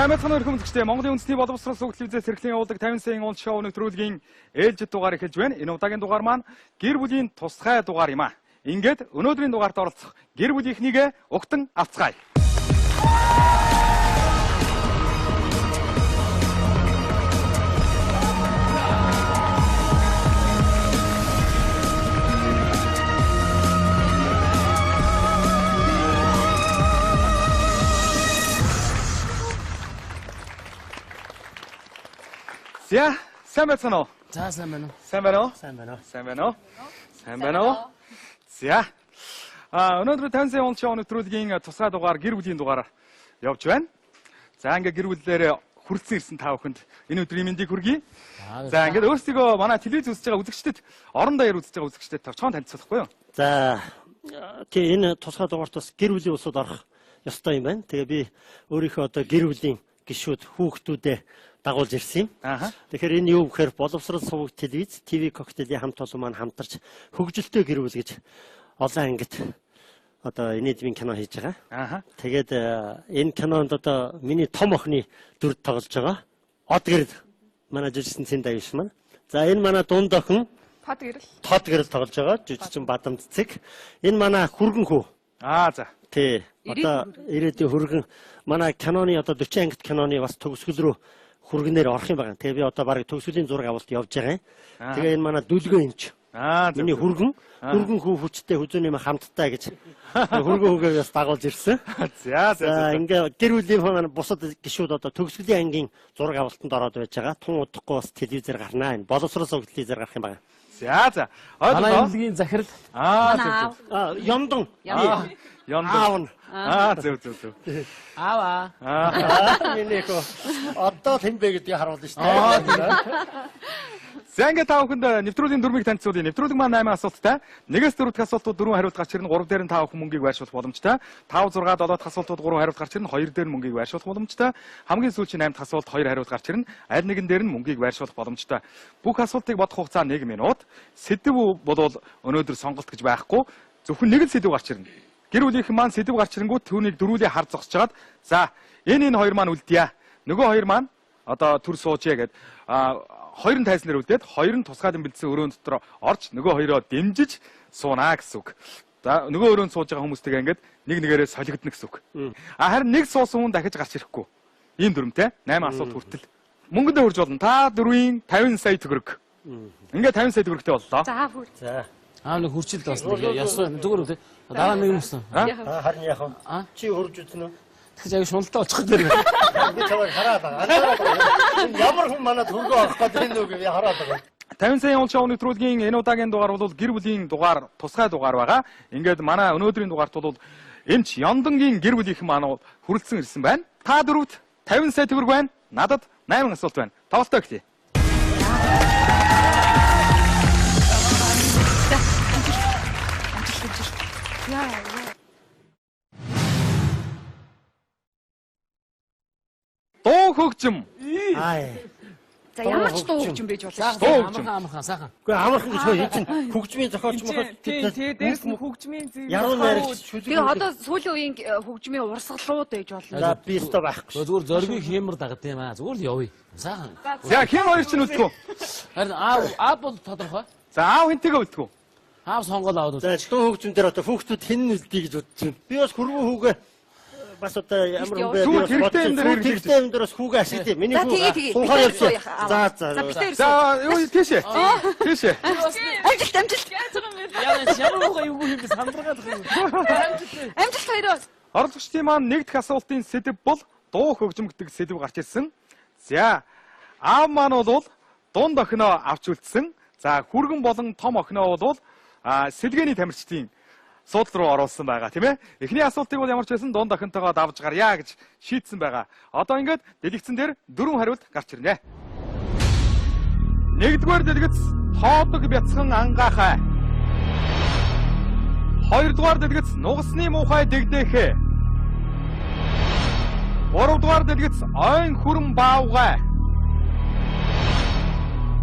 Сайн байцгаана уу хүмүүстээ. Монголын үндэсний боловсрол сувг телевизээс хэрэглэн явуулдаг 50 саяын уул шоу нэвтрүүлгийн ээлжид дугаар эхэлж байна. Энэ удаагийн дугаар маань гэр бүлийн тусгай дугаар юм аа. Ингээд өнөөдрийн дугаарт оролцох гэр бүлийнхнийг угтан авцгаая. За, сайн байцгаана уу? За, сайн байна уу? Сайн байна уу? Сайн байна уу? Сайн байна уу? Сайн байна уу? За. Өнөөдөр 50 сая он шоу нэвтрүүлгийн тусгай дугаар гэр бүлийн дугаар явж байна. За, ингээд гэр бүлээр хүрэлцэн ирсэн та бүхэнд энэ өдрийн мэндийг хүргэе. За, ингээд өөрсдийгөө манай телевиз үзэж байгаа үзэгчдэд, орон даяар үзэж байгаа үзэгчдэд товчхон танилцуулахгүй юу? За, тий, энэ тусгай дугаарт бас гэр бүлийн улсууд орох ёстой юм байна. Тэгээ би өөрийнхөө одоо гэр бүлийн гишүүд хүүхдүүдээ дагуулж ирсэн юм. Тэгэхээр энэ юу гэхээр боловсрол суваг телевиз, ТV коктейлийн хамт олон маань хамтарч хөгжилтэй гэр бүл гэж олон ангид одоо инээдмийн кино хийж байгаа. Тэгээд энэ кинонд одоо миний том охины дүр тоглож байгаа. Од гэрэл манай жүжигчин Цэн Давиш маань. За, энэ манай дунд охин Тод гэрэл. Тод гэрэл тоглож байгаа. Жүжигчин Бадамд Цэг. Энэ манай хүргэн хүү. Аа, за. Тий. Одоо ирээдүйн хүргэн манай киноны одоо 40 ангит киноны бас төгсгөл рүү хүргэнээр орох юм байна. Тэгээ би одоо бараг төгсгөлийн зураг авалт явж байгаа юм. Тэгээ энэ манай дүлгөө эмч. Аа, миний хүргэн хүү хүчтэй хүзүүний мань хамттай гэж хүргэн хүүгээ бас дагуулж ирсэн. За, за. Ингээ гэр бүлийн маань бусад гишүүд одоо төгсгөлийн ангийн зураг авалтанд ороод байж байгаа. Тун удахгүй бас телевизээр гарнаа. Энэ боловсрол сувг телевизээр гарах юм байна. За, за. Манай эмнэлгийн захирал. Аа, зөв, зөв. Ёндон. Ёндон. Аа, зөв, зөв, зөв. Аава. Аа, миний хөө. Одоо л хэн бэ гэдгийг харуулна шүү дээ. За, ингээд та бүхэнд нэвтрүүлгийн дүрмийг танилцуулъя. Нэвтрүүлэг маань 8 асуулттай. 1-ээс 4 дахь асуултууд 4 хариулт гарч ирнэ. 3 дээр нь та бүхэн мөнгийг байршуулах боломжтой. 5, 6, 7 дахь асуултууд 3 хариулт гарч ирнэ. 2 дээр нь мөнгийг байршуулах боломжтой. Хамгийн сүүлийн 8 дахь асуулт 2 хариулт гарч ирнэ. Аль нэгэн дээр нь мөнгийг байршуулах боломжтой. Бүх асуултыг бодох хугацаа 1 минут. Сэдэв болвол өнөөдөр сонголт гэж байхгүй. Зөвхөн нэг л сэдэв гарч ирнэ. Гэр бүлийнхэн маань сэдэв гарч ирэнгүүт түүнийг дөрүүлээ хар зогсож хагаад, за, энэ хоёр маань үлдъя. Нөгөө хоёр маань одоо төр суужээ гэд хоёр нь тайзнаар үлдээд, хоёр нь тусгаалan бэлдсэн өрөөнд дотор орж нөгөө хоёроо дэмжиж суунаа гэсэн үг. За, нөгөө өрөөнд сууж байгаа хүмүүстэйгээ ингээд нэг нэгээрээ солигдно гэсэн үг. А харин нэг суусан хүн дахиж гарч ирэхгүй. Ийм дүрмтэй 8 асуулт хүртэл мөнгөндөө хурж болно. Та дөрвийн 50 сая төгрөг. Ингээд 50 сая төгрөгтэй боллоо. За, хүр. За. Аа, нэг хурцлд бас нэг ясуу зүгээр үү те. Дараа нэг юмсан. Харин яах вэ? Чи хурж үзнэ үү? Тэгэж аяг шуналтай очих гэдэг. Би чамайг хараад байгаа. Ямар хүн манад хөргөө орох гэдэг юм уу гэж би хараад байгаа. 50 саяын уул шоу нэвтрүүлгийн энэ удаагийн дугаар бол гэр бүлийн дугаар, тусгай дугаар байгаа. Ингээд манай өнөөдрийн дугаарт бол эмч Ёндонгийн гэр бүлийнхэн маань хүрэлцэн ирсэн байна. Та дөрөвт 50 сая төгрөг байна. Надад 8 асуулт байна. Тоглолтоо эхлэе. Дуу хөгжим. Аа. За, ямар ч дуу хөгжим байж болно шүү дээ. Амархан, амархан, сайхан. Үгүй, амархан гэж хөө чинь хөгжмийн зохиолч мохол. Тий, тий, дээрс нь хөгжмийн зүй. Яруу найрагч шүлэг. Тэгээ одоо сүүлийн үеийн хөгжмийн урсгалууд байж болно. За, би өстой байхгүй. Зүгээр зоригийг хиймэр дагд юм аа. Зүгээр л явъя. Сайхан. За, хэн хоёр чинь үлдэх үү? Харин аав бол тодорхой. За, аав хэнтэйгээ үлдэх үү? Аав сонгол аваад үлдэх. За, дуу хөгжим дээр одоо хүүхдүүд хэн нь үлдээ гэж бодож байна. Би бас хүргэн хүүгээ бас одоо ямар хүн бэ? Хэрэгтэй юм дээр хэрэгтэй юм дээр бас хүүгээ ашиглая. Миний хүү суухаар явсан. За, за. За, юу тийшээ. Тийшээ. Амжилт, амжилт. Ямар хүүгээ юу юм бэ? Сандаргаад байгаа юм. Амжилт хоёроо. Оролцогчдын маань нэг дэх асуултын сэдэв бол дуу хөгжим гэдэг сэдэв гарч ирсэн. За, аав маань бол дунд охиноо авч үлдсэн. За, хүргэн болон том охиноо бол сэлгээний тамирчдын суудал руу оруулсан байгаа, тийм ээ. Эхний асуултыг бол ямар ч байсан дунд охинтойгоо давж гарья гэж шийдсэн байгаа. Одоо ингээд дэлгэцэн дээр 4 хариулт гарч ирнэ. Нэгдүгээр дэлгэц тоодог бяцхан ангаахай. Хоёрдугаар дэлгэц нугасны муухай дэгдээхэ. Гуравдугаар дэлгэц ойн хүрэн баавгай.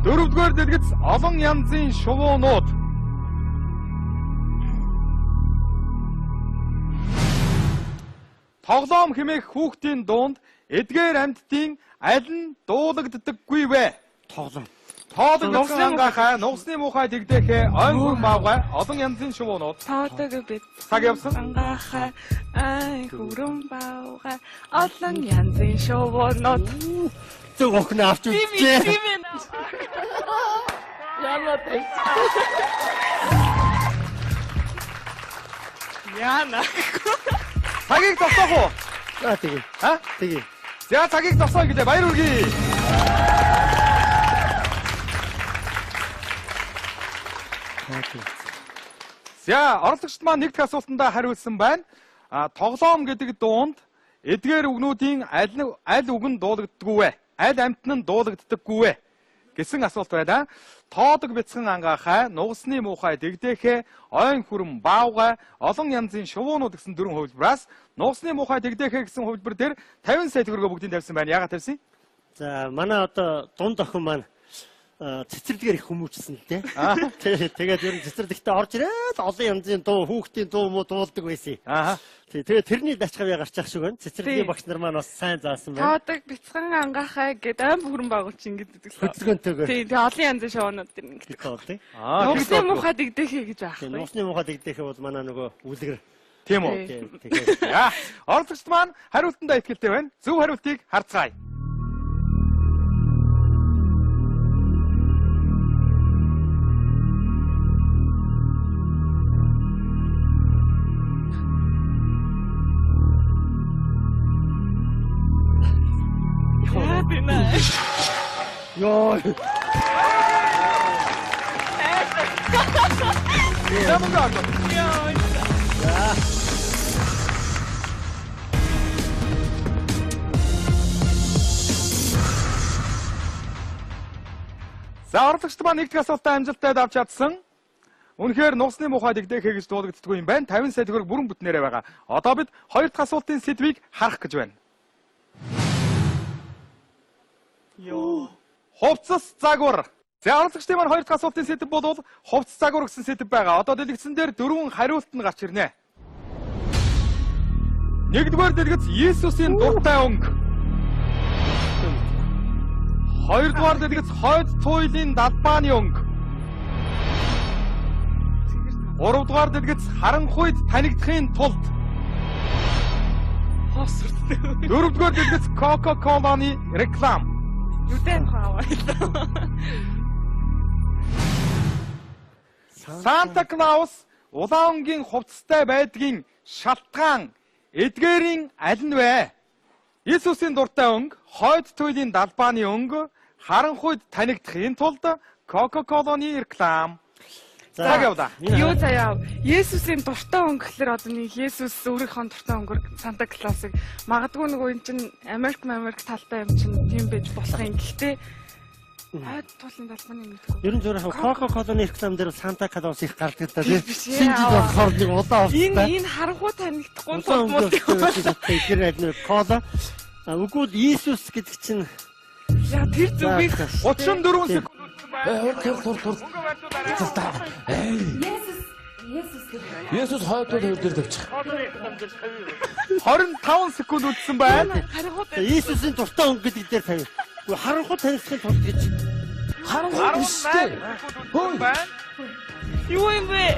Дөрөвдүгээр дэлгэц олон янзын шувуунууд. Тоглоом хэмээх хүүхдийн дунд Эдгээр амьтдын аль нь дуулагддаггүй вэ? Тоглоом. Тоодог бяцхан ангаахай, нугасны муухай дэгдэхэ, ойн хүрэн баавгай, олон янзын шувуунууд. Тоодог бит. Цаг явсан. Ангаахай, ай хүрэн баавгай, олон янзын шувуунууд. Зөв охин авч үзжээ. Тийм ээ. Яна тавьсан. Яна. Цагийг зогсоох уу? За тэгээ. А? Тэгээ. За цагийг зогсооё гэлээ. Баяр хүргэе. За, оролцогчд маань нэг дэх асуултандаа хариулсан байна. А тоглоом гэдэг дуунд эдгээр үгнүүдийн аль үг нь дуулагддаггүй вэ? Аль амьтан нь дуулагддаггүй вэ? Гэсэн асуулт байлаа. Тоодог бяцхан ангаахай, нугасны муухай дэгдэхэ, ойн хүрэн баавгай, олон янзын шувуунууд гэсэн дөрвөн хувилбараас нугасны муухай дэгдэхэ гэсэн хувилбар дээр 50 сая төгрөгөө бүгдийг тавьсан байна. Яагаад тавьсан? За, манай одоо дунд охин маань цэцэрлэгээр их хүмүүжсэн л дээ. Тэгээд ер нь цэцэрлэгтээ орж ирээд олон янзын дуу, хүүхдийн дуу муу дуулдаг байсан. Тий, тэгээд тэрний дачгаа гарч ах шиг байна. Цэцэрлэгийн багш нар маань бас сайн заасан байна. Тоодог бяцхан ангаахай гэдэг айн бүрэн байгуулч ингэж гэдэг л. Хөдөлгөөнтэйгээр. Тий, тэгээд олон янзын шоунууд дэр ингэж. Нугасны муухай дэгдэхэ гэж байхгүй. Тий, нугасны муухай дэгдэхэ бол манай нөгөө үлгэр. Тийм үү? Тэгээд. За, оролцогчд маань хариултандаа итгэлтэй байна. Зөв хариултыг харцгаая. Йоо. За мөнгө авах. За. За оролцогчд маань нэг дэх асуултаа амжилттай давж чадсан. Үнэхээр нугасны муухай дэгдэхэ гэж дуулагддаггүй юм байна. 50 сая төгрөг бүрэн бүтнээрээ байгаа. Одоо бид хоёр дахь асуултын сэдвийг харах гэж байна. Йоо. Хувцас загвар. За оролцогчдын маань хоёр дахь асуултын сэдэв бол хувцас загвар гэсэн сэдэв байгаа. Одоо дэлгэцэн дээр дөрвөн хариулт нь гарч ирнэ. Нэгдүгээр дэлгэц Иесусийн дуртай өнгө. Хоёрдугаар дэлгэц хойд туйлын далбааны өнгө. Гуравдугаар дэлгэц харанхуйд танигдахын тулд. Дөрөвдүгээр дэлгэц Coca-Cola-ны реклам. Юутай хаваа. Санта Клаус улаан өнгийн хувцастай байдгийн шалтгаан эдгээрийн аль нь вэ? Иесусийн дуртай өнгө, хойд туйлын далбааны өнгө, харанхуйд танигдахын тулд Coca-Cola-ны реклам. За явда. Юу заяа. Есүсийн дуртай өнгө гэхэлэр одоо нэг Есүс өөрийнхөө дуртай өнгөөр Санта Клаусыг магадгүй нөгөө эн чинь Америк талтай юм чинь тийм байж болох юм. Гэхдээ хойд туулын далбааны мэдгүй. Ер нь зүгээр яг Coca-Cola-ны реклам дээр Санта Клаус их гардаг даа тийм. Шинэ жил болохоор нэг улаан хувцастай. Энэ харанхуй танигдахгүй тулд муу. Тэр аль нэг кола. Үгүй л Иесус гэдэг чинь яа тэр зүгийг 34 секунд үлдсэн байна. Тур. Есүс Есүс хойд туйл хоёр дээр тавьчих. 25 секунд үлдсэн байна. Иесусийн дуртай өнгө гэдэг дээр тавь. Үгүй харанхуй танигдахын тулд гэж. Харанхуй биш үү? Хөөе. Юу юм бэ?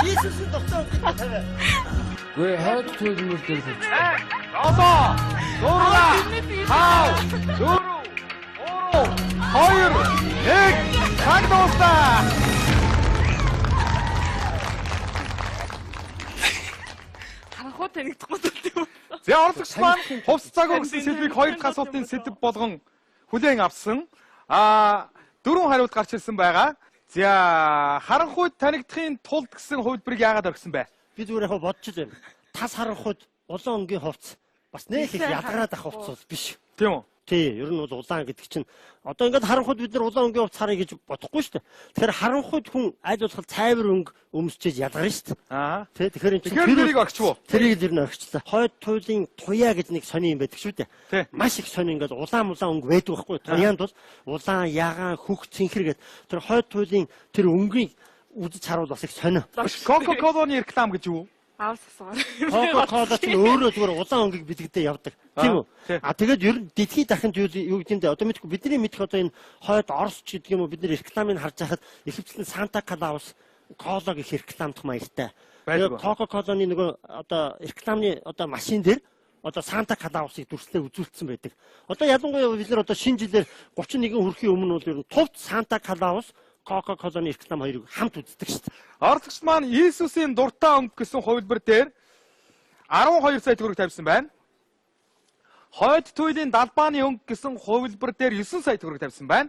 Иесусийн дуртай өнгө гэдэг тавь. Үгүй хойд туйл мөр дээр тавьчих. 7 6 5 4 3 2 1 цаг дуусна. Харанхуй танигдахгүй тулд юм. За оролцогч маань хувцас загвар гэсэн сэдвийг хоёр дахь асуултын сэдэв болгон хүлээн авсан. Дөрвөн хариулт гарч ирсэн байгаа. За харанхуйд танигдахын тулд гэсэн хувилбарыг яагаад орхисон бэ? Би зүгээр яг бодож байна. Тас харанхуйд улаан өнгийн хувцас бас нэх их ялгараад ах хувцас бол биш. Тийм үү? Тий, ер нь бол улаан гэдэг чинь одоо ингээд харанхуйд бид нар улаан өнгийн хувцас харъя гэж бодохгүй шүү дээ. Тэгэхээр харанхуйд хүн аль болох цайвар өнгө өмсчээж ялгарна шүү дээ. Аа. Тий, тэгэхээр энэ чинь тэрийг орхичих уу? Тэрийг ер нь орхичлаа. Хойд туйлын туяа гэж нэг сони юм байдаг шүү дээ. Маш их сони ингээд улаан мулаан өнгө байдаг байхгүй. Туяанд бол улаан, ягаан, хөх, цэнхэр гэдэг тэр хойд туйлын тэр өнгийг үзэж харуул бас их сонио. Coca-Cola-ны реклам гэж юу? Аавс асуугаар. Кока-кола ч өөрөө зүгээр улаан өнгийг бэлэгдээ явдаг. Тийм үү? А тэгээд ер нь дэлхийд дахинд юу гэдэг юм бэ? Одоо мэдгүй бидний мэдэх одоо энэ хойд Орос ч гэдэг юм уу бид нэр рекламыг харж байхад ихэвчлэн Санта Клаус кола гэх рекламдах маягтай. Тэгээд Кока-коланы нөгөө одоо рекламны одоо машин дээр одоо Санта Клаусыг дүрслээ үзүүлсэн байдаг. Одоо ялангуяа бид нар одоо шинэ жилээр 31 хүрэхийн өмнө бол ер нь тувд Санта Клаус Кока-коланы реклам хоёрыг хамт үздэг шүү дээ. Оролцогч маань Иесусийн дуртай өнгө гэсэн хувилбар дээр 12 сая төгрөг тавьсан байна. Хойд туйлын далбааны өнгө гэсэн хувилбар дээр 9 сая төгрөг тавьсан байна.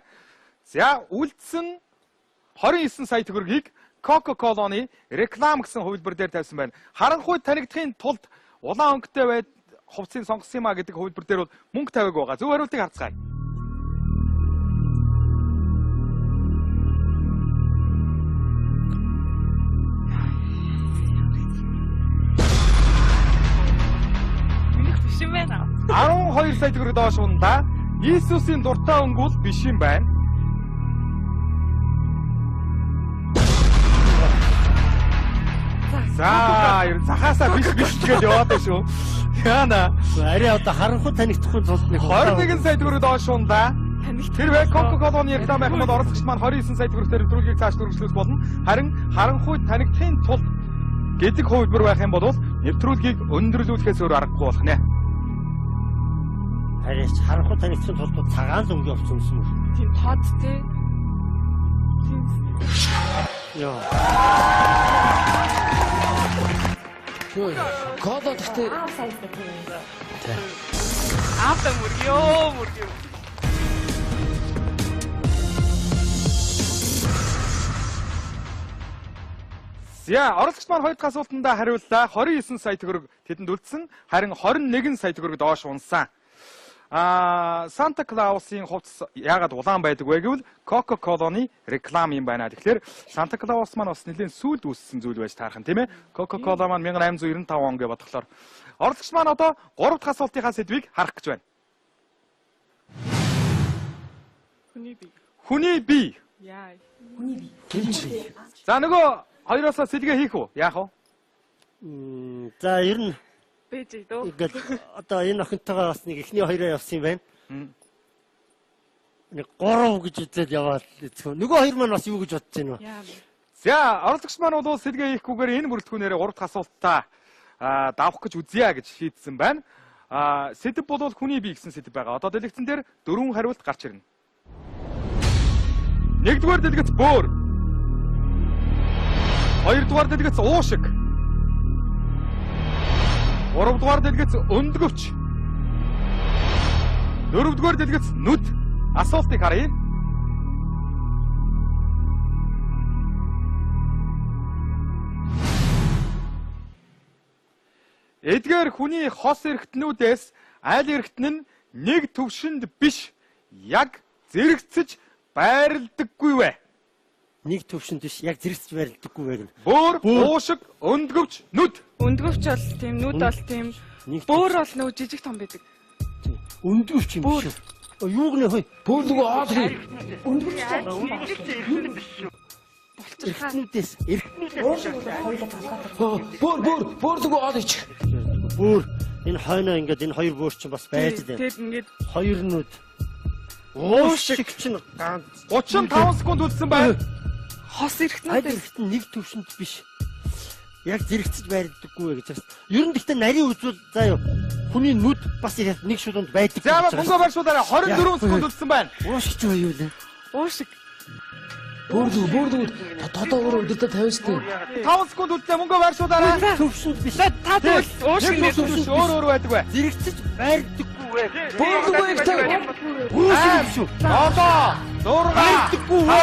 За үлдсэн 29 сая төгрөгийг Кока-коланы реклам гэсэн хувилбар дээр тавьсан байна. Харанхуй танигдахын тулд улаан өнгөтэй байд хувцсыг сонгосон юм а гэдэг хувилбар дээр бол мөнгө тавиаг байгаа. Зөв хариултыг харцгаая. Биш юм байна. 12 сая төгрөг доош ундаа Иесусийн дуртай өнгө бол биш юм байна. За, ер нь захаасаа биш биш гэж яваад байна шүү. Яана. Арай одоо харанхуй танигдахгүй тулд нэг 21 сая төгрөг доош ундаа. Хэрвээ Кока-коланы реклам байх юм бол оролцогч маань 29 сая төгрөгтөр нэвтрүүлгийг цааш дөрвөлжлүүлэх болно. Харин харанхуй танигдахын тулд гэдэг хувилбар байх юм бол нэвтрүүлгийг өндөрлүүлэхээс өөр аргагүй болох нэ. Арайч харанхуй танигдахын тулд цагаан л өнгө явуулсан юм уу? Тийм тод тий. Тийм. Йоо. Кола гэхдээ аавда мөргөө мөргөө. За, оролцогч маань хоёр дахь асуултандаа хариуллаа. 29 сая төгрөг тэдэнд үлдсэн, харин 21 сая төгрөг доош унсан. Санта Клаусын хувцас яагаад улаан байдаг вэ гэвэл Кока-коланы реклам юм байна. Тэгэхээр Санта Клаус маань бас нэлээд сүүлд үүссэн зүйл байж таарах нь тийм ээ. Кока-кола маань 1895 он гэж бодглоор. Оролцогч маань одоо 3 дахь асуултынхаа сэдвийг харах гэж байна. Хүний бие. Хүний бие. Яа. Хүний бие. За нөгөө хоёроосоо сэлгээ хийх үү? Яах вэ? За ер нь бэж дөө. Ингээл одоо энэ охинтойгоо бас нэг эхний хоёроо явсан юм байна. Нэг 3 гэж үзээд яваал эцэг. Нөгөө хоёр маань бас юу гэж бодож байна вэ? За, оролцогч маань бол сэлгээ хийхгүйгээр энэ бүрэлдэхүүнээрээ 3 дахь асуултаа давах гэж үзье гэж шийдсэн байна. Сэдэв бол хүний бие гэсэн сэдэв байгаа. Одоо дэлгэцэн дээр 4 хариулт гарч ирнэ. 1-р дэлгэц бөөр. 2-р дэлгэц уушиг. 3-р дэлгэц өндгөвч. 4-р дэлгэц нүд. Асуултыг харъя. Эдгээр хүний хос эрхтнүүдээс аль эрхтэн нь нэг төвшөнд биш яг зэрэгцэж байрладаггүй вэ? Нэг төвшөнд биш яг зэрэгцэж байрладаггүй вэ гэнэ. Бөөр, уушиг, өндгөвч, нүд. Өндгөвч бол тийм, нүд бол тийм. Бөөр бол нөгөө жижиг том байдаг. Өндгөвч юм биш үү? Юу гэнэ хөөе? Бөөр нөгөө оол хий. Өндгөвч жижиг биш шүү. Эрхтнүүдээс эрхтнүүдээс уушиг бол хоёулаа толгойтой. Бөөр бөөр бөөр нөгөө оол ичих. Бөөр энэ хойноо ингээд энэ хоёр бөөр чинь бас байж дээ. Тэгээд ингээд хоёр нүд. Уушиг чинь ганц 35 секунд үлдсэн байна. Хос эрхтнүүдээс эрхтэн нэг төвшөнд биш. Яг зэрэгцэж байрладаггүй гэж байна. Ер нь гэхдээ нарийн үзвэл заа юу. Хүний нүд бас нэг шулуунд байдаг. За мөнгө байршуулаарай. 24 секунд үлдсэн байна. Уушиг чи юу вэ? Уушиг. Бөөр нөгөө тодоо өөрөө өдөртөө тавина штэ. 5 секунд үлдлээ мөнгө байршуулаарай. Төвшөнд биш. Та тэгвэл уушиг нэг төвшөнд өөр өөр байдаг бай. Зэрэгцэж байрдаггүй вэ. Бөөр нөгөө ихтэй. Уушиг биш үү? 7 6 байрдаггүй вэ.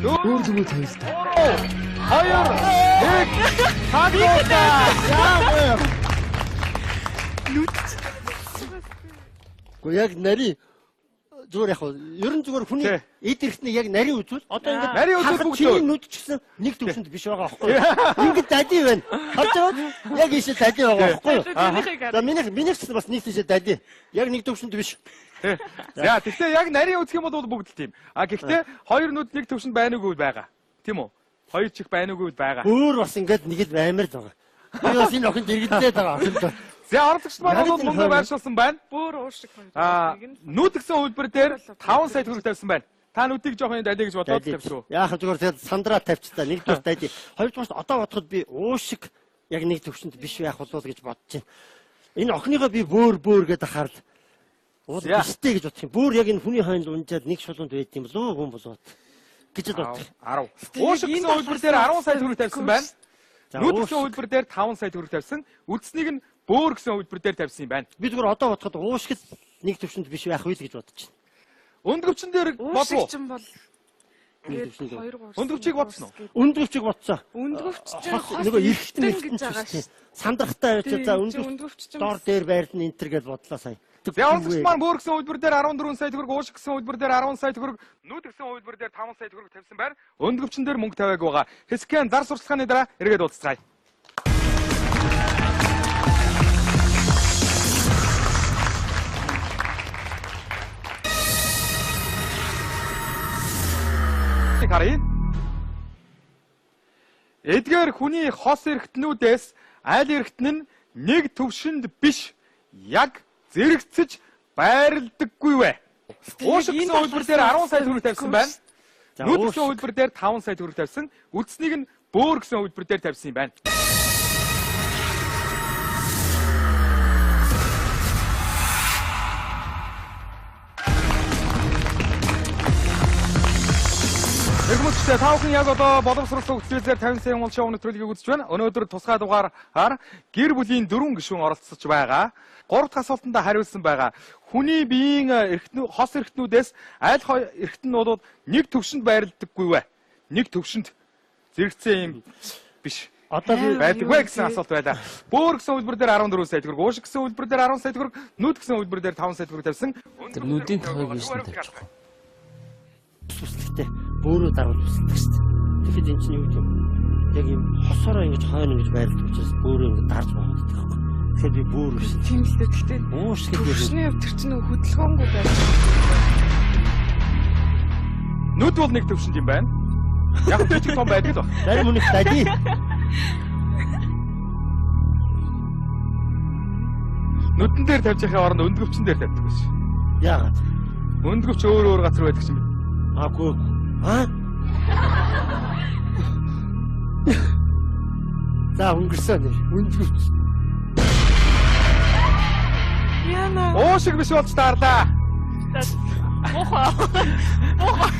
Бөөр нөгөө тавина л та. 2 1 цаг дууслаа. Яа. Нүд. Гэхдээ яг нарийн зүгээр яг ер нь зүгээр хүний эд эрхтнийг яг нарийн үзвэл одоо ингээд нарийн үзвэл бүгд чиний нүд ч гэсэн нэг төвшөнд биш байгаа аахгүй юу? Ингээд дадий байна. Харж байгаа яг ийшээ дадий байгаа аахгүй юу? За минийх ч гэсэн бас нэг тийшээ дадий. Яг нэг төвшөнд биш. За тэгтээ яг нарийн үзэх юм бол бүгд л тийм. А гэхдээ хоёр нүд нэг төвшөнд байна уугүй байгаа. Тийм үү? Хоёр чих байна уугүй байгаа. Өөр бас ингээд нэг л баймар л байгаа. Би бас энэ охинд эргэлдээд байгаа охинд. За орлогчд маань бол мөнгө байршуулсан байна. Бөөр уушиг хоёр. Нүд гэсэн хувилбар дээр 5 сая төгрөг тавьсан байна. Та нүдийг жоохон дайдаа гэж бодоод тавьсан үү? Яах вэ зүгээр тэгээд сандраа тавьчихлаа. Нэгдүгээр дайдаа. Хоёрдугаар одоо бодоход би уушиг яг нэг төвшөнд биш байх болов гэж бодож байна. Энэ охиныгоо би бөөр бөөр гэдэг ахаар л уул биштэй гэж бодох юм. Бөөр яг энэ хүний хойнд унжаад нэг шулуунд байд юм болов уу хүн болов гэж бодох. 10. Уушиг гэсэн хувилбар дээр 10 сая төгрөг тавьсан байна. Нүд гэсэн хувилбар дээр 5 сая төгрөг тавьсан. Үдснийг нь бөөр гэсэн хувилбар дээр тавьсан юм байна. Би зүгээр одоо бодоход уушиг нэг төвшөнд биш байх үйл гэж бодож байна. Өндгөвчн дээр бодвоо. Уушиг бол Өндгөвчийг бодсон уу? Өндгөвчийг бодсон. Өндгөвч чинь нөгөө эргэтэн гэж байгаа шүү. Сандрахтай байж за өндгөвч дор дээр байрлал энэ төр гэж бодлоо сая. За орлогч маань бөөр гэсэн хувилбар дээр 14 сая төгрөг, уушиг гэсэн хувилбар дээр 10 сая төгрөг, нүд гэсэн хувилбар дээр 5 сая төгрөг тавьсан байна. Өндгөвчн дээр мөнгө тавиаг байгаа. Хэсгэн зар сурталчилгааны дараа эргээд уулзцгаая. Харъя. Эдгээр хүний хос эргэтнүүдээс аль эргэтэн нь нэг төвшөнд биш яг зэрэгцэж байрладаггүй вэ? Уушиг гэсэн хувилбар дээр 10 сая төгрөг тавьсан байна. Нүд гэсэн хувилбар дээр 5 сая төгрөг тавьсан. Үдснийг нь бөөр гэсэн хувилбар дээр тавьсан юм байна. Эргэмчтэй та бүхэн яг одоо боловсрол телевизээр 50 сая Монгол шоу нэвтрүүлгийг үзэж байна. Өнөөдөр тусгай дугаараар гэр бүлийн 4 гишүүн оролцож байгаа. 3 дахь асуултанд хариулсан байгаа. Хүний биеийн эрхтнүү хос эрхтнүүдээс аль эрхтэн нь бол нэг төвшөнд байрладаггүй вэ? Нэг төвшөнд зэрэгцэн юм биш. Одоо би байдаг вэ гэсэн асуулт байлаа. Бөөр гэсэн хувилбар дээр 14 сая төгрөг, уушиг гэсэн хувилбар дээр 10 сая төгрөг, нүд гэсэн хувилбар дээр 5 сая төгрөг тавьсан. Тэр нүдийн тавыг биш нь тавьчихгүй. Сүслэгтэй бөөрөө даруул үсэлдэг шүү дээ. Тэгэхэд эн чинь юу гэдэг юм? Яг юм хосороо ингэж хойно ингэж байрладаг учраас бөөрөө ингэж дарж боодог байхгүй. Тэгэхээр би бөөр биш. Тийм л дээ. Гэхдээ уушиг гэдэг төвшний хувьд тэр чинь хөдөлгөөнгүй байж байгаа. Нүд бол нэг төвшөнд юм байна. Яг жижиг том байдаг л баг. Зарим хүнийх дади. Нүдэн дээр тавьж яхаа оронд өндгөвчн дээр тавьдаг биш. Яагаад? Өндгөвч өөр өөр газар байдаг чинь. Аагүй. Аа? За өнгөрсөн нэр. Өндгөвч. Яна. Уушиг биш болж таарлаа. Муухай. Муухай.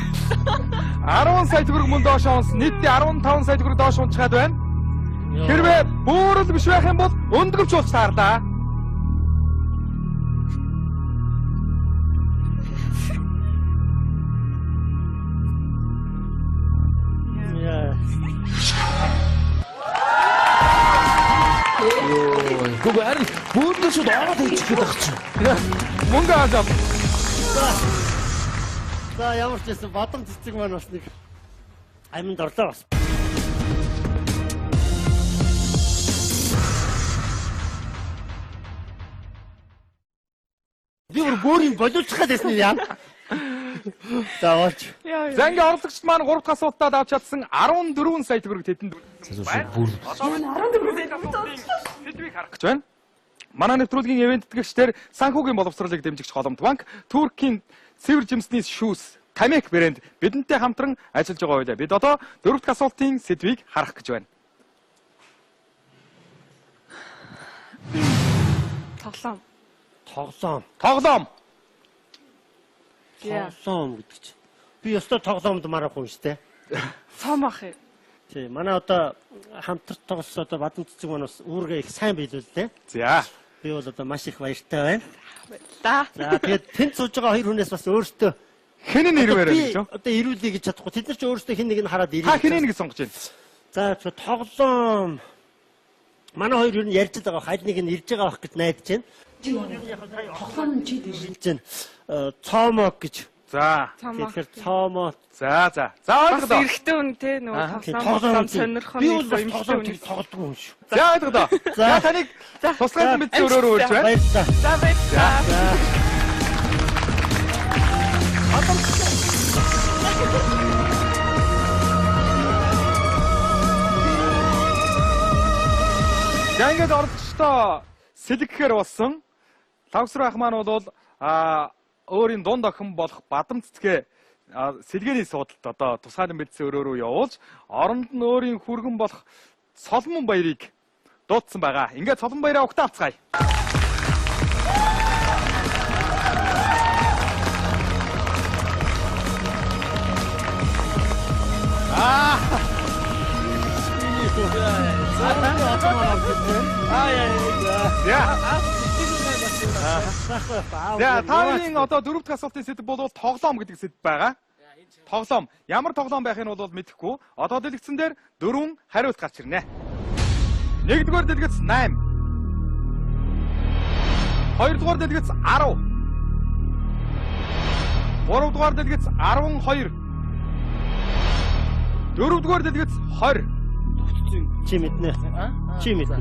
10 сая төгрөг мөн доош унс. Нийтдээ 15 сая төгрөг доош унчгаад байна. Хэрвээ бөөрөл биш байх юм бол өндгөвч болж таарлаа. Гэхдээ харин бөөрнөө шууд ороод хийчих гээд байх чинь. Мөнгө аваад. За ямар ч байсан бадам цэцэг маань бас нэг аминд орлоо бас. Би бүр бөөрийн болиулчих гээд байсан юм яа. За болж. За ингээ орлогчд маань 3 дахь асуултад авч чадсан 14 сая төгрөг тэдэнд үлдсэн байна. 14 сая төгрөг. Сэдвийг харах гэж байна. Манай нэвтрүүлгийн ивент тэтгэгчдэр санхүүгийн боловсролыг дэмжигч Холомт банк, Туркийн цэвэр жимсний шүүс, Тамек брэнд бидэнтэй хамтран ажиллаж байгаа байлаа. Бид одоо 4 дахь асуултын сэдвийг харах гэж байна. Тоглоом. Тоглоом. Тоглоом. Тоглоом гэдэг чинь. Би ёстой тоглоомд марахгүй юм шүү дээ. Цом ах юм. Тий, манай одоо хамтарч тоглосон одоо Бадам цэцэг маань бас үүргээ их сайн биелүүллээ. За. Би бол одоо маш их баяртай байна. Баярлалаа. За, тэгээд тэнд сууж байгаа хоёр хүнээс бас өөртөө хэн нь ирвээр гэж юу? Одоо ирүүлье гэж чадахгүй. Тэд нар ч өөрсдөө хэн нэг нь хараад ирээ. Та хэн нэг сонгож байна? За, тоглоом. Манай хоёр ер нь ярьж байгаа аль нэг нь ирж байгаа байх гэж найдаж байна. Тоглоом нь чи дээр ирж байна. Цоомоо гэж. За. Тэгэхээр цоомоо. За, за. За ойлголоо. Бас эрэгтэй хүн те нөгөө тоглоом сонирхон би бол тоглоом тийм тоглодог хүн шүү. За ойлголоо. За таныг туслахын мэдсэн өрөөрөө урьж байна. Баярлалаа. За баярлалаа. За ингээд оролцогчдоо сэлгэхээр болсон. Лавсар ах маань бол өөрийн дунд охин болох Бадам цэцгээ сэлгээний суудалд одоо тусгаалan бэлдсэн өрөө рүү явуулж оронд нь өөрийн хүргэн болох Соломон баярыг дуудсан байгаа. Ингээд Соломон баяраа угтаа авцгаая. За та одоо дөрөв дэх асуултын сэдэв бол тоглоом гэдэг сэдэв байгаа. Тоглоом. Ямар тоглоом байхыг нь бол мэдэхгүй. Одоо дэлгэцэн дээр дөрвөн хариулт гарч ирнэ. Нэгдүгээр дэлгэц 8. Хоёрдугаар дэлгэц 10. Гуравдугаар дэлгэц 12. Дөрөвдүгээр дэлгэц 20. Чи мэднэ. Чи мэднэ.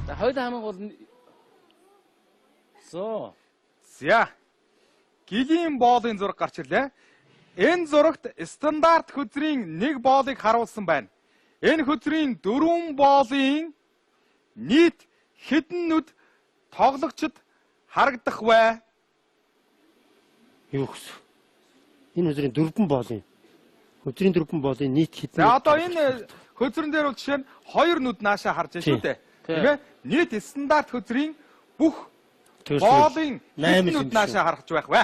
За хоёул хамаг бол зөө. За. Гэлийн боолын зураг гарч ирлээ. Энэ зурагт стандарт хөзрийн нэг боолыг харуулсан байна. Энэ хөзрийн дөрвөн боолын нийт хэдэн нүд тоглогчд харагдах вэ? Юу гэсэн? Энэ хөзрийн дөрвөн боолын хөзрийн дөрвөн боолын нийт хэдэн? За одоо энэ хөзрөн дээр бол жишээ нь хоёр нүд наашаа харж байна шүү дээ. Тийм ээ? Нийт стандарт хөзрийн бүх боолын 8 нүд наашаа харах байх вэ?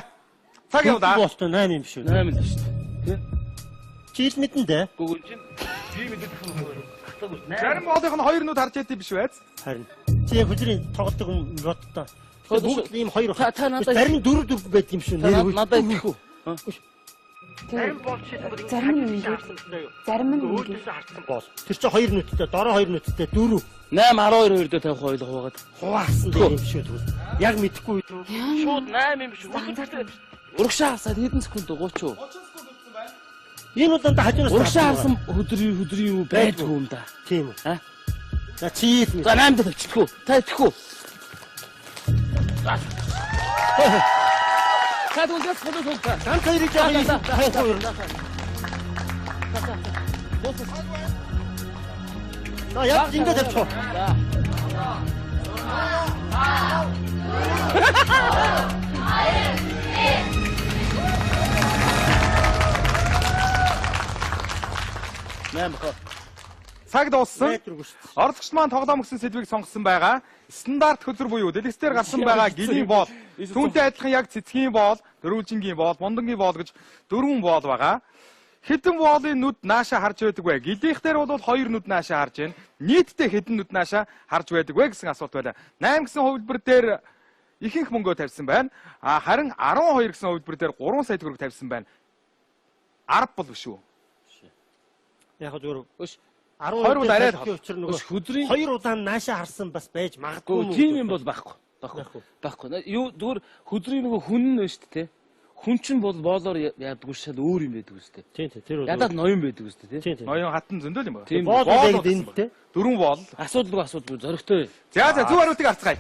Цаг явлаа. Боолтой 8 юм шүү. 8 л шүү дээ. Тэ? Чи ил мэдэн дээ. Гүгүн чинь би мэддэг юм. Зарим боолынх нь хоёр нүд харж байд биш үү? Харин. Чи яг хөзрийн тоглодог юм боддоо. Бүгд ийм хоёр. Зарим нь дөрөв дөрөв байд юм шүү. Надад итгэв. Зарим бол зарим нь ингээд зарим нь ингээд харсан боол. Тэр чинь хоёр нүдтэй, дороо хоёр нүдтэй дөрөв. 8 12 хоёр дээр тавих хоёул хуваагаад хуваасан дээр юм шүү тэгвэл. Яг мэдэхгүй үү? Шууд 8 юм шүү. Урагшаа харсаад хэдэн секунд 30 уу? 30 секунд үлдсэн байна. Энэ удаа хажуунаас урагшаа харсан хөдрийн юу байдгүй юм да. Тийм үү? А? За чи л. За 8 дээр тавьчихгүй. Та итгэхгүй. За тэгвэл голоо суулгаа. Ганц хоёрыг жоо хайхгүй юм. За яг ингэ тавьчих. За. Нэм хоо. Цаг дууссан. Оролцогч маань тоглоом гэсэн сэдвийг сонгосон байгаа. Стандарт хөзөр буюу дэлгэцээр гарсан байгаа гэлийн боол. Түүнтэй адилхан яг цэцгийн боол, дөрвөлжингийн боол, мундангийн боол гэж дөрвөн боол байгаа. Хэдэн боолын нүд наашаа харж байдаг вэ? Гэлийнх дээр бол хоёр нүд наашаа харж байна. Нийтдээ хэдэн нүд наашаа харж байдаг вэ гэсэн асуулт байлаа. 8 гэсэн хувилбар дээр ихэнх мөнгөө тавьсан байна. А харин 12 гэсэн хувилбар дээр 3 сая төгрөг тавьсан байна. 10 бол биш үү? Яг зүгээр 12 бол арай л учир нөгөө хөзрийн хоёр удаан наашаа харсан бас байж магадгүй. Тийм юм бол байхгүй. Байхгүй. Юу зүгээр хөзрийн нөгөө хүн нь байна шүү дээ. Хүн чинь бол боолоор яадгүй шал өөр юм байдаг үстэй. Тийм тийм. Тэр бол ядаад ноён байдаг үстэй тий. Ноён хатан зөндөл юм байна. Боол байдаг энэ тий. Дөрвөн боол. Асуудалгүй зоригтой. За за зөв хариултыг авцгаая.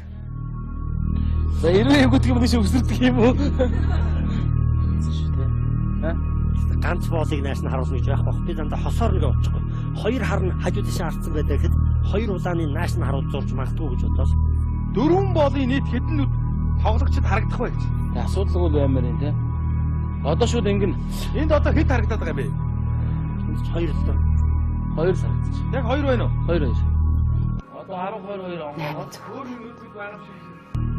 За 90 гэдэг юм тийш өвсөрдөг юм уу? Шүү дээ. Аа? Ганц боолыг нааш нь харуулна гэж байхгүй бах. Би дандаа хосоор нэг очихгүй. Хоёр хар нь хажуу тийшээ харсан байдаг гэхэд хоёр улааны нааш нь харуул зурж магадгүй гэж бодоос. Дөрвөн боолын нийт хэдэн нүд тоглогчд харагдах вэ гэж. Асуудалгүй баймаар юм те. Одоо шууд ингэн. Энд одоо хэд харагдаад байгаа юм бэ? Энд хоёр л доо. Хоёр л харагдчих. Яг хоёр байна уу? Хоёр. Одоо 12 2 онгоо. Өөр юм нүд байгаа юм шиг.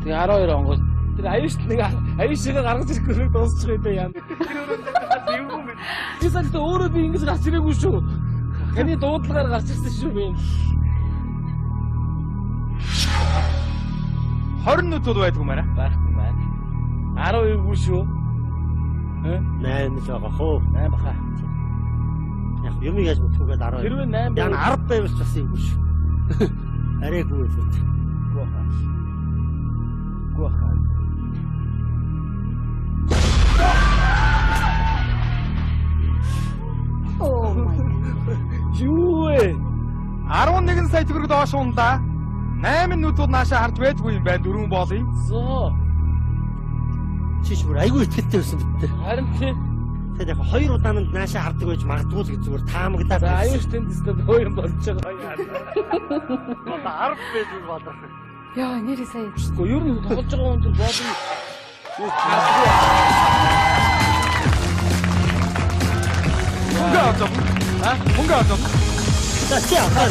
Тэгээ 12 онгоо. Тэр аюуш нэг аюушгаа гаргаж ирэхгүй дуусчих юм яа. Тэр өрөөнд юм. Би сэлт өөрөө би ингэж гарч ирээгүй шүү. Таны дуудлагаар гарч ирсэн шүү би. 20 нүд бол байдгүй маа. Байхгүй байна. 12-гүй шүү. 8 л байгаа хөө. 8 баха. Яг юм яаж мэдхүүгээд 12. Хэрвээ 8 Яг 10 байвал ч бас юм шүү. Арайгүй л үү. Гүү хаа. Гүү хаа. Oh my god. Юу вэ? 11 сая төгрөг доош унлаа. 8 нүд бол наашаа харж байдгүй юм байна дөрвөн боолын. Зөө. Чиш бүр айгүй ихтэй байсан бид тэр. Харин тий. Тэгээд яг хоёр удаананд наашаа хардаг байж магадгүй л гэж зүгээр таамаглаад. За аюуш тэнд өстө өөр юм болж байгаа. Одоо 10 байж болох. Яа, нэрээ сая. Гэхдээ ер нь тоглож байгаа хүн тэр боолын юу хардгүй. Мөнгө авч авна. А? Мөнгө авч авна. За чи аваа.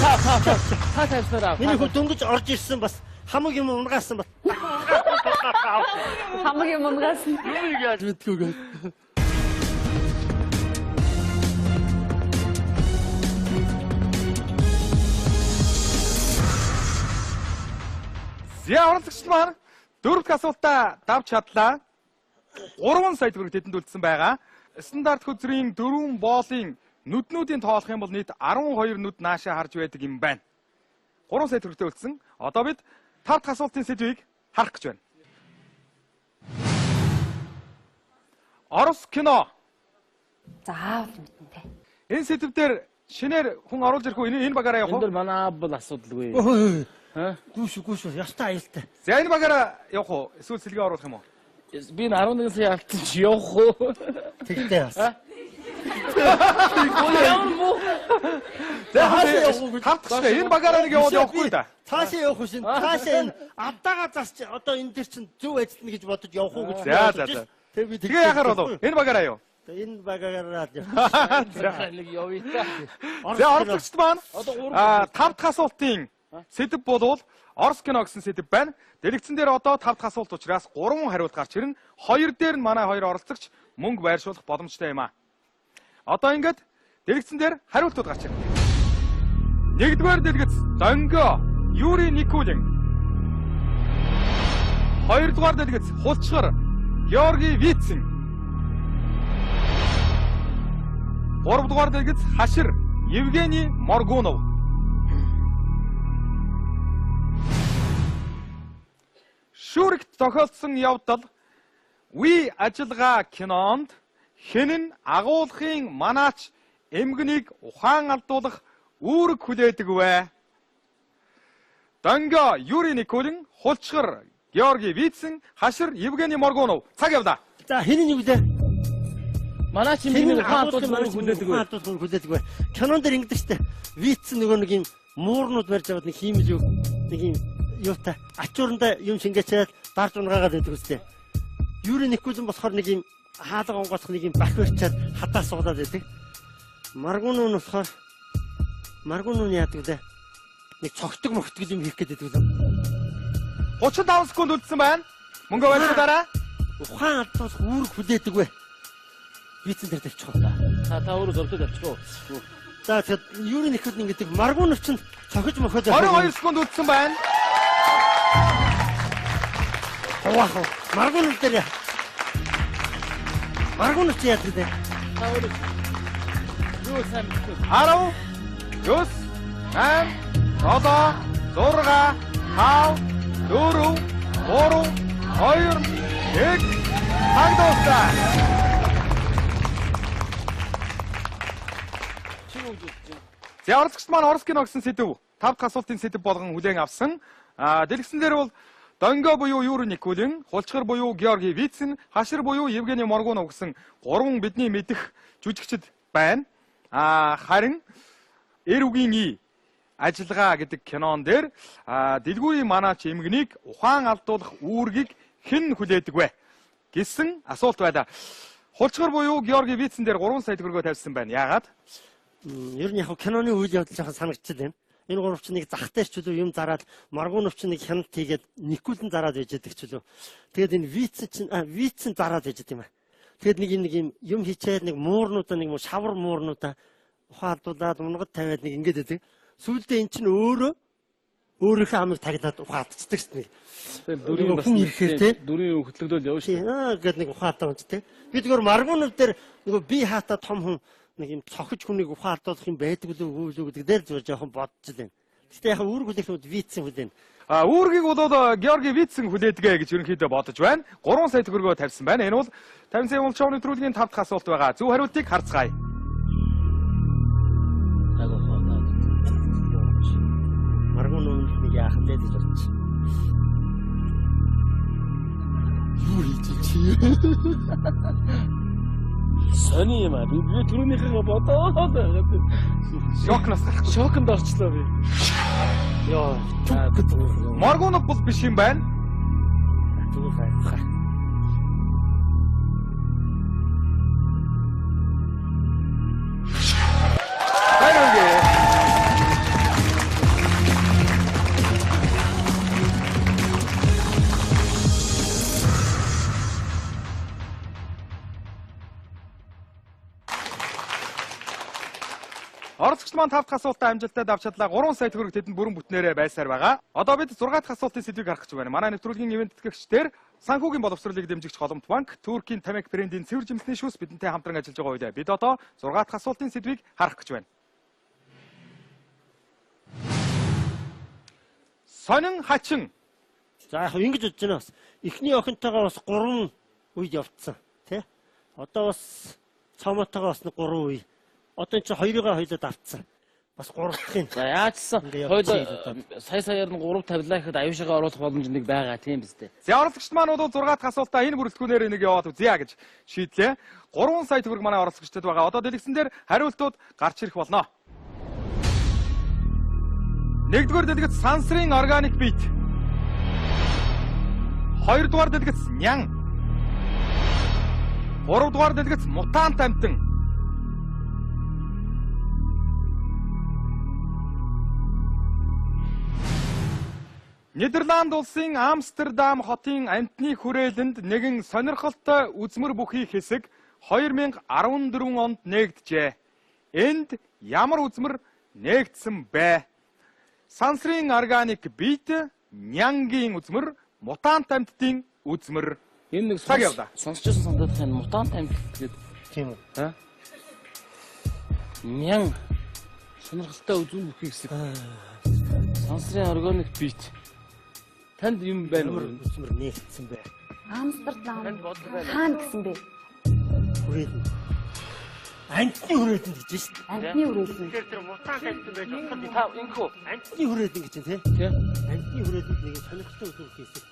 Та тавьснаар ав. Миний хүү дөнгөж орж ирсэн бас хамаг юм унгаасан бас. Хамаг юм унгаасан. Юу яаж мэдгүй гээ. За оролцогч маань дөрөв дэх асуултаа давж чадлаа. 3 сая төгрөг тэдэнд үлдсэн байгаа. Стандарт хөзрийн дөрвөн боолын нүднүүдийн тоолох юм бол нийт 12 нүд наашаа харж байдаг юм байна. 3 сая төгрөгтэй үлдсэн. Одоо бид тав дахь асуултын сэдвийг харах гэж байна. Орос кино. Заавал мэднэ те. Энэ сэдв дээр шинээр хүн оруулж ирэх үү? Энэ багаараа явах Энэ уу? дэр манай аав бол асуудалгүй. Ха? Гүүш гүүш ёстой аюултай. За энэ багаараа явах уу? Эсвэл сэлгээ оруулах юм уу? Би энэ 11 сая алдсан чи явах уу? Тэгтээ бас. Ямар муу. За хаашаа явах уу гэж. Тав дахь шээ. Энэ багаараа нэг яваад явахгүй да. Цаашаа явах уу шин. Цаашаа энэ авдаага засч одоо энэ дэр чинь зөв ажиллана гэж бодож явах уу гэж. За за за. Тэг би Тэгээ яхаар болов? Энэ багаараа юу? Энэ багаараа л явах. За Нэг явъя та. За оролцогчд маань Одоо гурав тав дахь асуултын сэдэв болвол Орос кино гэсэн сэдэв байна. Дэлгэцэн дээр одоо тав дахь асуулт учраас 3 хариулт гарч ирнэ. Хоёр дээр нь манай хоёр оролцогч мөнгө байршуулах боломжтой юм аа. Одоо ингээд дэлгэцэн дээр хариултууд гарч ирнэ. Нэгдүгээр дэлгэц Донгио Юрий Никулин. Хоёрдугаар дэлгэц Хулчгар Георгий Вицин. Гуравдугаар дэлгэц Хашир Евгений Моргунов. Шүрэгт тохиолдсон явдал үе ажиллагаа кинонд хэн нь агуулгын манаач эмгэнийг ухаан алдуулах үүрэг хүлээдэг вэ? Донгио Юрий Никулин, Хулчгар Георгий Вицин, Хашир Евгений Моргунов. Цаг явлаа. За хэн нь юу лээ? Манай чи Хэн миний нь ухаан алдуулах хүлээдэг Ухаан вэ? алдуулах хүлээдэг вэ? Кинон дээр ингэдэг штэ. Виц нөгөө нэг юм муурнууд барьж аваад нэг хиймэл юу нэг юм юутай ачуурандаа юм шингээчээд дарж унгаагаад байдаг үстэй. Юрий Никулин болохоор нэг юм хаалга онгоцох нэг юм бах барьчаад хадаа суулаад байдаг. Маргунуу нь болохоор Маргунуу нь яадаг лээ? Нэг цогтөг могтөг юм хийх гээд байдаг лээ. 35 секунд үлдсэн байна. Мөнгө байршуулаарай. Ухаан алдуулах үүрэг хүлээдэг вэ? Вицэн дээр тавьчих уу? Та өөрөө зовлоо тавьчих уу? За тэгэхээр Юрий Никулин гэдэг Маргунов чинь цохиж мохоод 22 секунд үлдсэн байна. Хуваах уу? Маргунов дээр яа. Маргунов чи яадаг лээ? Та өөрөө юу сайн мэдгүй. 10 9 8 7 6 5 4 3 2 1 цаг дуусаа. Чи юу гэж бодож байна? За оролцогч маань Орос кино гэсэн сэдэв тав дахь асуултын сэдэв болгон хүлээн авсан. Дэлгэцэн дээр бол Донгио буюу Юрий Никулин, Хулчгар буюу Георгий Вицин, Хашир буюу Евгений Моргунов гэсэн гурван бидний мэдэх жүжигчд байна. Харин Эр үгийн и ажиллагаа гэдэг кинон дээр дэлгүүрийн манаач эмгэнийг ухаан алдуулах үүргийг хэн хүлээдэг вэ гэсэн асуулт байлаа. Хулчгар буюу Георгий Вицин дээр 3 сая төгрөгөө тавьсан байна. Яагаад? Ер нь яг киноны үйл явдал жоохон санагдчихлаа юм. Энэ гурав чинь нэг зах дээр ч үлээ юм зараад Маргунов чинь нэг хяналт хийгээд Никулин зараад байж байдаг ч үлээ. Тэгээд энэ Вицин чинь Вицин зараад байж байдаг юм аа. Тэгээд нэг юм нэг юм хийчээд нэг муурнуудаа нэг шавар муурнуудаа ухаан алдуулаад унгад тавиад нэг ингэж байдаг. Сүүлдээ эн чинь өөрөө өөрийнхөө амыг таглаад ухаан алдчихдаг шүү дээ. Тэгэл дүрийн бас Хүн ирэхээр те. дүрийн хөтлөгдөөл явна шүү дээ. Аа гэд нэг ухаан алдаа унцдаг. Би зүгээр Маргунов дээр нөгөө би хаата том хүн нэг юм цохиж хүнийг ухаан алдуулах юм байдаг лөө үгүй лөө гэдэг дээр зүгээр жоохон бодож л байна. Гэхдээ яг үүрэг хүлээх нь Вицин хүлээн. Үүргийг бол Георгий Вицин хүлээдгээ гэж ерөнхийдөө бодож байна. 3 сая төгрөгөө тавьсан байна. Энэ бол 50 сая мулчаа нэвтрүүлгийн 5 дахь асуулт байгаа. Зөв хариултыг харцгаая. Маргун нүнд нэг яах вэ гэж бодчих. Юу хийж чи? Сони юм аа. Би түрүүнийхээ бодоод байгаад. Шокноос гарахгүй. Шоконд орчлоо би. Йоо, түг гэдэг. Моргунов бол биш юм байна. Түг хайх. Баярлалаа. Оролцогч маань 5 дахь асуултаа амжилттай давж чадлаа. 3 сая төгрөг тэдэнд бүрэн бүтнээрээ байсаар байгаа. Одоо бид 6 дахь асуултын сэдвийг харах гэж байна. Манай нэвтрүүлгийн ивээн тэтгэгчдэр санхүүгийн боловсролыг дэмжигч Голомт банк, Туркийн Тамик брендийн цэвэр жимсний шүүс бидэнтэй хамтран ажиллаж байгаа үедээ бид одоо 6 дахь асуултын сэдвийг харах гэж байна. Сонин хачин. За яг ингэж бодож байна бас. Эхний охинтойгоо бас 3 үед явцсан, тий? Одоо бас цоомотойгоо бас 3 үе. Одоо энэ чинь хоёрыгаа хоёлоод авцсан. Бас 3 дахь юм. За яачсан хоёул сая саяар нь 3 тавилаа гэхэд аюушагаа оруулах боломж нэг байгаа тийм биз дээ. За оролцогчд маань бол 6 дахь асуултаа энэ бүрэлдэхүүнээр нэг яваад үзье гэж шийдлээ. 3 сая төгрөг манай оролцогчдод байгаа. Одоо дэлгэцэн дээр хариултууд гарч ирэх болно. 1-р дэлгэц сансрын органик бит. 2-р дэлгэц нян. 3-р дэлгэц мутант амтан. Нидерланд улсын Амстердам хотын амтны хүрээлэнд нэгэн сонирхолтой үзмэр бүхий хэсэг 2014 онд нээгджээ. Энд ямар үзмэр нээгдсэн бэ? Сансрын органик бит, нянгийн үзмэр, мутант амьтдын үзмэр. Энэ нэг сонсч байсан санагдах юм, мутант амьтд гэдэг. Тийм үү? Аа? Нян сонирхолтой үзмэр бүхий хэсэг. Сансрын органик бит. Танд юм байна уу? Үзмэр нээгдсэн бэ. Амстердам хаана гэсэн бэ? Хүрээлэн. Амтны хүрээлэн гэж байна шүү дээ. Амтны хүрээлэн. Тэгэхээр тэр мутант амтан байж болох та инхүү. Амтны хүрээлэн гэж байна тий? Тий. Амтны хүрээлэнд нэг сонирхолтой үзмэр хийсэн.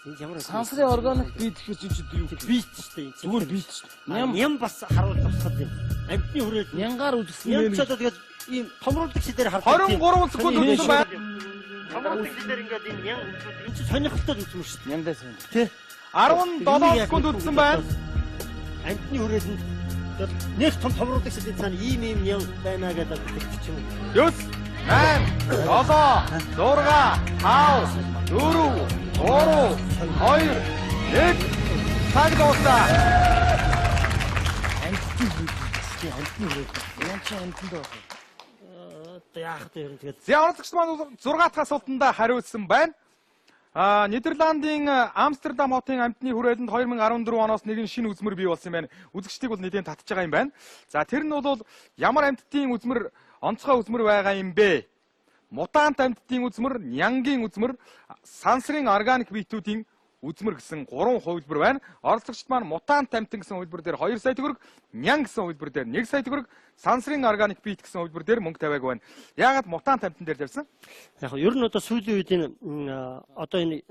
Энэ ямар сансрын органик бит гэхэр чи юу бит шүү дээ. Зүгээр бит шүү дээ. Ням бас харуул тусгал юм. Амтны хүрээлэн. Нянгаар үзсэн юм. Ням ч одоо тэгээд ийм томруулдаг шидээр харагдах. 23 секунд үлдсэн байна. Томруулдаг шидээр ингээд энэ нян үзмэр энэ чинь сонирхолтой үзмэр шүү дээ. Няндаа сонь. Тий. 17 секунд үлдсэн байна. Амтны хүрээлэнд нэг том томруулдаг шидийн цаана ийм ийм нян байна гэдэг ч юм уу. 9 8 7 6 5 4 3 2 1 цаг дууслаа. Амтны хүрээлэн. Амтны хүрээлэн. Нян чи амтанд байх. Одоо яах вэ ер нь тэгээд. За оролцогч маань 6 дахь асуултанд хариулсан байна. Нидерландын Амстердам хотын амтны хүрээлэнд 2014 оноос нэгэн шинэ үзмэр бий болсон юм байна. Үзэгчдийг бол нэгэн татж байгаа юм байна. За тэр нь бол ямар амьтдын үзмэр, онцгой үзмэр байгаа юм бэ? Мутант амьтдын үзмэр, нянгийн үзмэр, сансрын органик битүүдийн үзмэр гэсэн 3 хувилбар байна. Оролцогчд маань мутант амьтан гэсэн хувилбар дээр 2 сая төгрөг, нян гэсэн хувилбар дээр 1 сая төгрөг, сансрын органик бит гэсэн хувилбар дээр мөнгө тавиагүй байна. Яагаад мутант амьтан дээр тавьсан? Яг ер нь одоо сүүлийн үед энэ одоо энэ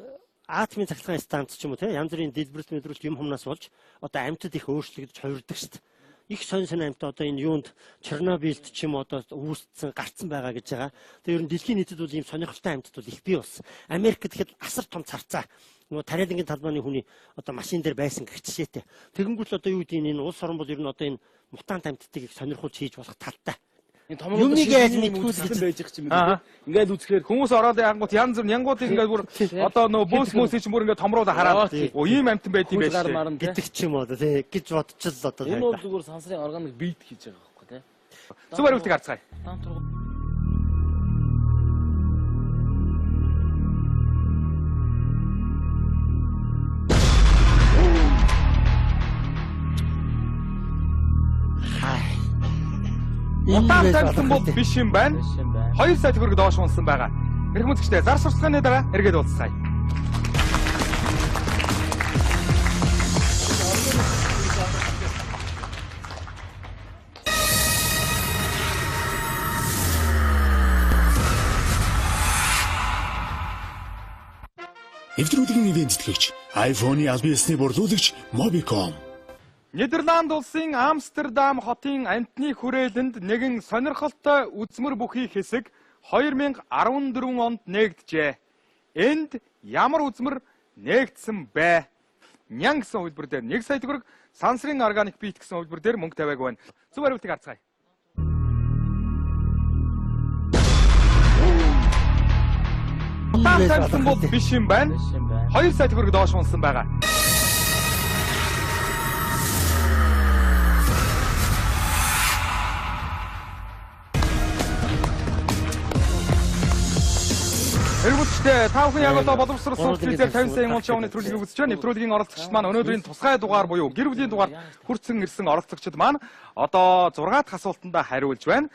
атомын цахилгаан станц ч юм уу те янз бүрийн дэлбэрэлт мэдрэлт юм хумнаас болж одоо амьтад их өөрчлөгдөж хувирдаг шүү дээ. Их сонь сонь амьтад одоо энэ юунд Чернобыльд ч юм одоо үүссэн гарцсан байгаа гэж байгаа. Тэгээ ер нь дэлхийн нийтэд бол ийм сонирхолтой амьтад бол их бий болсон. Америкт гэхэд асар том царцаа нөгөө тариалангийн талбайны хүний одоо машин дээр байсан гэх жишээтэй. Тэгэнгүүт л одоо юу гэдэг энэ улс орон бол ер нь одоо энэ мутант амьтдыг их сонирхуулж хийж болох талтай. Энэ томруулдаг яаж мэдгүй л байж байгаа юм бэ? Ингээд үзэхээр хүмүүс ороод янгууд янз бүр нянгуудыг ингээд бүр одоо нөгөө бөөс мөөсийг чинь бүр ингээд томруулаа хараад оо ийм амьтан байд юм байж гэдэг ч юм уу тий гэж бодчихл одоо. Энэ бол зүгээр сансрын органик бит хийж байгаа байхгүй тий. Зөв хариултыг харцгаая. Мутант амьтан бол биш юм байна. 2 сая төгрөг доош унсан байгаа. Эрхэм үзэгчдээ зар сурталчилгааны дараа эргээд уулзцгаая. Нэвтрүүлгийн нэгэн тэтгэгч iPhone-ы албан ёсны борлуулагч Mobicom. Нидерланд улсын Амстердам хотын амьтны хүрээлэнд нэгэн сонирхолтой үзмэр бүхий хэсэг 2014 онд нээгджээ. Энд ямар үзмэр нээгдсэн бэ? Нян гэсэн хувилбар дээр 1 сая төгрөг, сансрын органик бит гэсэн хувилбар дээр мөнгө тавиагүй байна. Зөв хариултыг харцгаая. Тавьсан бол биш юм байна. 2 сая төгрөг доош унсан байгаа. Хэрэгмэлчтэй та бүхэн яг одоо боловсрол телевизээр 50 сая уул шоу нэвтрүүлгийг үзэж байна. Нэвтрүүлгийн оролцогчид маань өнөөдрийн тусгай дугаар буюу гэр бүлийн дугаард хүрсэн ирсэн оролцогчид маань одоо 6 дахь асуултандаа хариулж байна.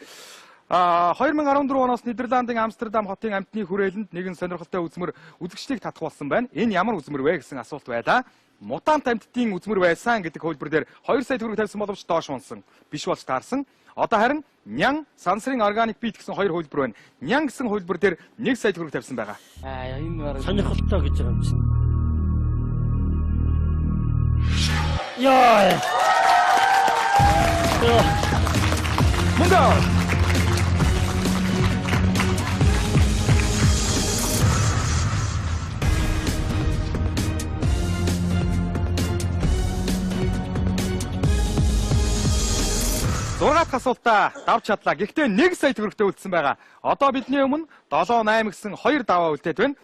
2014 оноос Нидерландын Амстердам хотын амьтны хүрээлэнд нэгэн сонирхолтой үзмэр үзэгчдийг татах болсон байна. Энэ ямар үзмэр вэ гэсэн асуулт байлаа. Мутант амьтдын үзмэр байсан гэдэг хувилбар дээр 2 сая төгрөг тавьсан боловч доош унсан. Биш болж таарсан. Одоо харин нян, сансрын органик бит гэсэн хоёр хувилбар байна. Нян гэсэн хувилбар дээр 1 сая төгрөг тавьсан байгаа. Аа энэ бараг сонирхолтой гэж байгаа юм чинь. Яа. Мөнгө. Зургаат асуултаа давж чадлаа. Гэхдээ 1 сая төгрөгтэй үлдсэн байгаа. Одоо бидний өмнө 7 8 гэсэн 2 даваа үлдээд байна.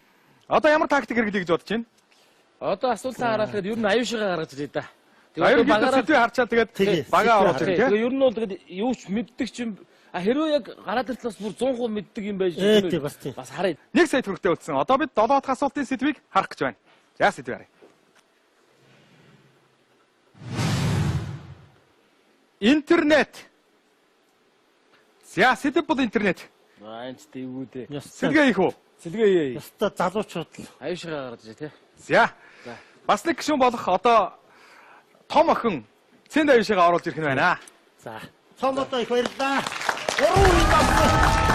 Одоо ямар тактик хэрэглэе гэж бодож байна? Одоо асуултаа хараалахад ер нь аюушгаа гаргаж ирээ да. Тэгээд багаараа сэдвээ харчаад тэгээд багаа оруулж ирээ. Тэгээд ер нь бол тэгээд юу ч мэддэг чинь хэрвээ яг гараад иртэл бас бүр 100% мэддэг юм байж тийм бас харъя. 1 сая төгрөгтэй үлдсэн. Одоо бид 7 дахь асуултын сэдвийг харах гэж байна. За сэдвээ харъя. Интернет. За сэдэв бол интернет. Аа энэ ч дэвгүй дээ. Сэлгээ их үү? Сэлгээ ээ. Яста залуучууд л аюушгаа гаргаж ирээ тий. За. Бас нэг гишүүн болох одоо том охин Цэнд аюушгаа оруулж ирэх нь байна. За. Том одоо их баярлалаа. 3 үе давсан.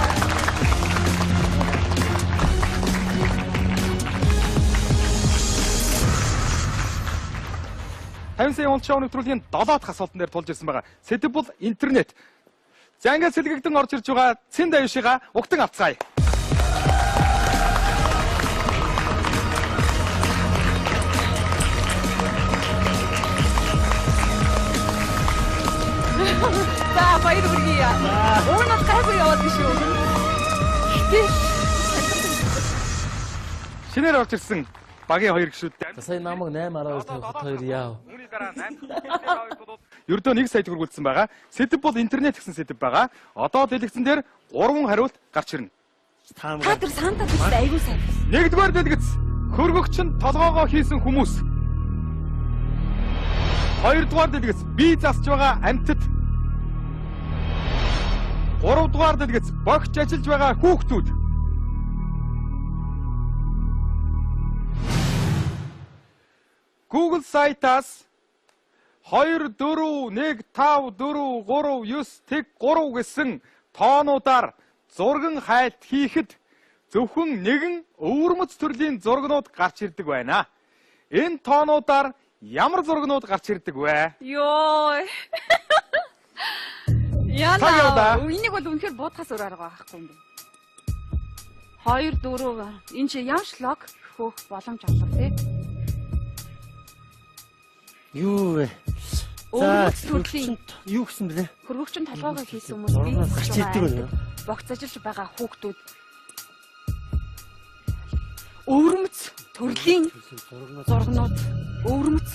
50 сая уул шоу нэвтрүүлгийн 7 дахь асуултан дээр тулж ирсэн байгаа. Сэдэв бол интернет. За ингээд сэлгэгдэн орж ирж байгаа Цэнд аюушигаа угтан авцгаая. За баяр хүргэе. Уг нь гайгүй яваад биш үү? Гэтэ шинээр орж ирсэн багийн хоёр гишүүд. Сая намайг 8.2 тавих хоёр яав. Үүний дараа 8 ердөө 1 сая төгрөг үлдсэн байгаа. Сэдэв бол интернет гэсэн сэдэв байгаа. Одоо дэлгэцэн дээр 3 хариулт гарч ирнэ. Та тэр Санта гэсэн айгүй сайн. Нэгдүгээр дэлгэц хөргөгч нь толгоогоо хийсэн хүмүүс. Хоёрдугаар дэлгэц бие засч байгаа амьтад. Гуравдугаар дэлгэц богч ажиллаж байгаа хүүхдүүд. Google сайтаас 2 4 1 5 4 3 9 тэг 3 гэсэн тоонуудаар зурган хайлт хийхэд зөвхөн нэгэн өвөрмөц төрлийн зургнууд гарч ирдэг байна. Энэ тоонуудаар ямар зургнууд гарч ирдэг вэ? Йоо. Яна. Энийг бол үнэхээр буудахаас өөр арга байхгүй юм байна. 2 4 энэ чи ямар ч лог хөөх боломж алга тий. Юу вэ? За төрлийн юу гэсэн бэлээ? Хөргөгчин толгоогоо хийсэн хүмүүс бие гарч ирдэг байна. Богц ажиллаж байгаа хүүхдүүд өвөрмөц төрлийн зургнууд өвөрмөц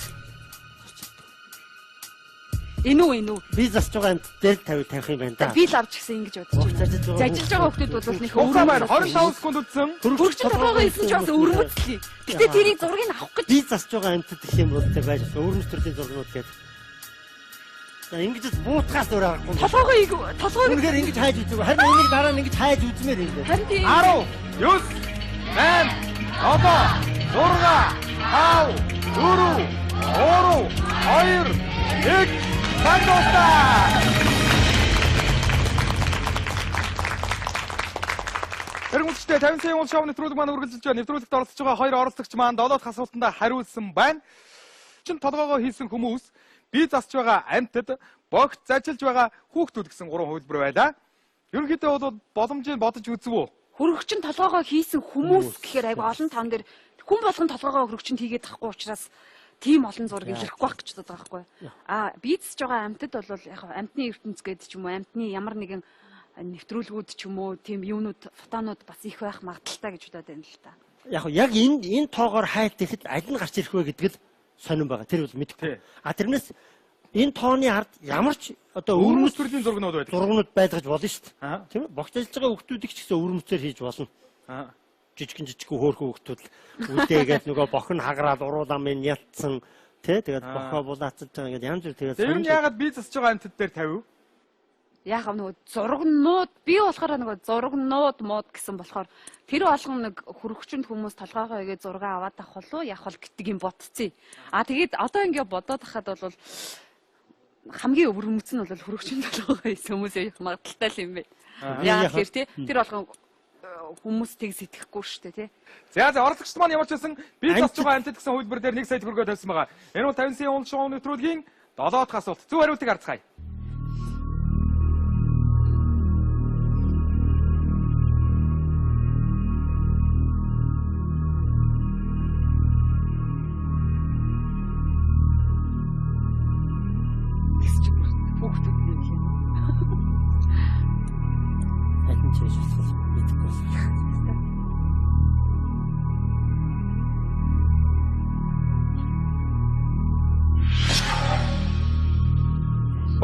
Энэ үү энэ үү? Би засч байгаа амт дээр 50 тавих юм байна да. Би л авч гисэн ингэж бодож байна. Ажиллаж байгаа хүүхдүүд бол нэг өвөрмөц 25 секунд үлдсэн. Хөргөгчин толгоогоо хийсэн ч бас өвөрмөц л. Гэтэ тэрийг зургийг авах гэж би засч байгаа амтд гэх юм бол тэр байж өвөрмөц төрлийн зургнууд гэдэг. За ингэж буутахаас өөр аргагүй. Толгоогоо үнэхээр ингэж хайж үзээгүй. Харин энийг дараа нь ингэж хайж үзмээр юм байна. Харин тийм. 10 9 8 7 6 5 4 3 2 1 Тандоста! Хэрэгмэлчтэй 50 сая уул шоу нэвтрүүлэг маань үргэлжилж байна. Нэвтрүүлэгт оролцож байгаа хоёр оролцогч маань 7 дахь асуултанд хариулсан байна. Чин толгоогоо хийсэн хүмүүс Бие засч байгаа амьтад, богт зажилж байгаа хүүхдүүд гэсэн 3 хувилбар байлаа. Ерөнхийдөө бол боломжийг бодож үзв үү? Хөрөгчин толгоогоо хийсэн хүмүүс гэхээр айгүй олон тоон дээр хүн болгон толгоогоо хөрөгчөнд хийгээд тахгүй учраас тийм олон зураг илэрхгүй байх гэж бодод байгаа байхгүй. А бие засч байгаа амьтад бол яг амьтны ертөнц гэдэг ч юм уу, амьтны ямар нэгэн нэвтрүүлгүүд ч юм уу, тийм юунууд, фотонууд бас их байх магадaltaй гэж бодоод байна л та. Яг энэ тоогоор хайт ихэд аль нь гарч ирэх вэ гэдэг л сонирн байгаа. Тэр бол мэдэхгүй. А тэрнээс энэ тооны ард ямар ч одоо өвөрмөц төрлийн зургнууд байдаг. Зургнууд байлгаж болно шүү дээ. Тийм ээ? Богц ажиллаж байгаа хүүхдүүдийг ч гэсэн өвөрмөцөөр хийж болно. Жижигэн жижигхэн хөөрхөн хүүхдүүд үлдээгээд нөгөө бохин хагараад уруулаа минь ялцсан тий тэгээд бохоо булаацж байгаа ингээд янз бүр тэгээд. Тэр нь яагаад бие засч байгаа амьтад дээр 50? Яг нөгөө зургнууд би болохоор нөгөө зургнууд мууд гэсэн болохоор тэр болгон нэг хөрөгчөнд хүмүүс толгоогоо игээ зураг аваад авах болов уу явах бол гэдэг юм бодцъя. А тэгээд одоо ингээ бодоод хахад бол хамгийн өвөрмөц нь бол хөрөгчөнд толгоогоо хийсэн хүмүүс явах магадaltaй л юм бэ. Яг тэр тий тэр болгон хүмүүс тэг сэтгэхгүй шүү дээ тий. За за оролцогчд маань ямар ч байсан бие засч байгаа амьтад гэсэн хувилбар дээр 1 сая төгрөгөө тавьсан байгаа. Энэ бол 50 сая уул шоу нэвтрүүлгийн 7 дахь асуулт. Зөв хариултыг харцгаая.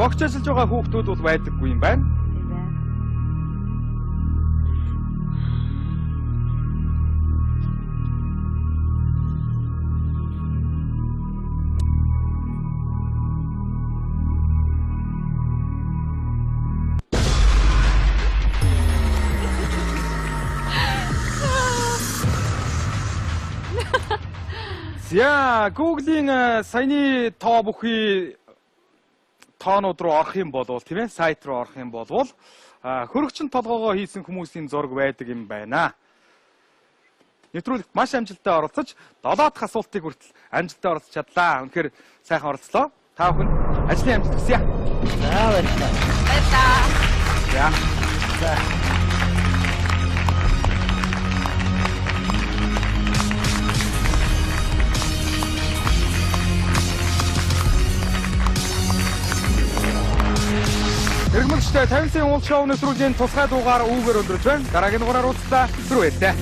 Богч ажиллаж байгаа хүүхдүүд бол байдаггүй юм байна. За, Google-ийн саяны тоо бүхий тоонууд руу орох юм бол тийм сайт руу орох юм бол хөрөгчин толгоогоо хийсэн хүмүүсийн зураг байдаг юм байна. Нэвтрүүлэгт маш амжилттай оролцож 7 дахь асуултыг хүртэл амжилттай оролцож чадлаа. Үнэхээр сайхан оролцлоо. Та бүхэн ажлын амжилт хүсье. За баярлалаа. Баярлалаа. За. За. Эргэмэгчтэй 50 сая уул шоу нэвтрүүлгийн тусгай дугаар үүгээр өндөрлөж байна. Дараагийн дугаараар уулзлаа. Түр баяртай.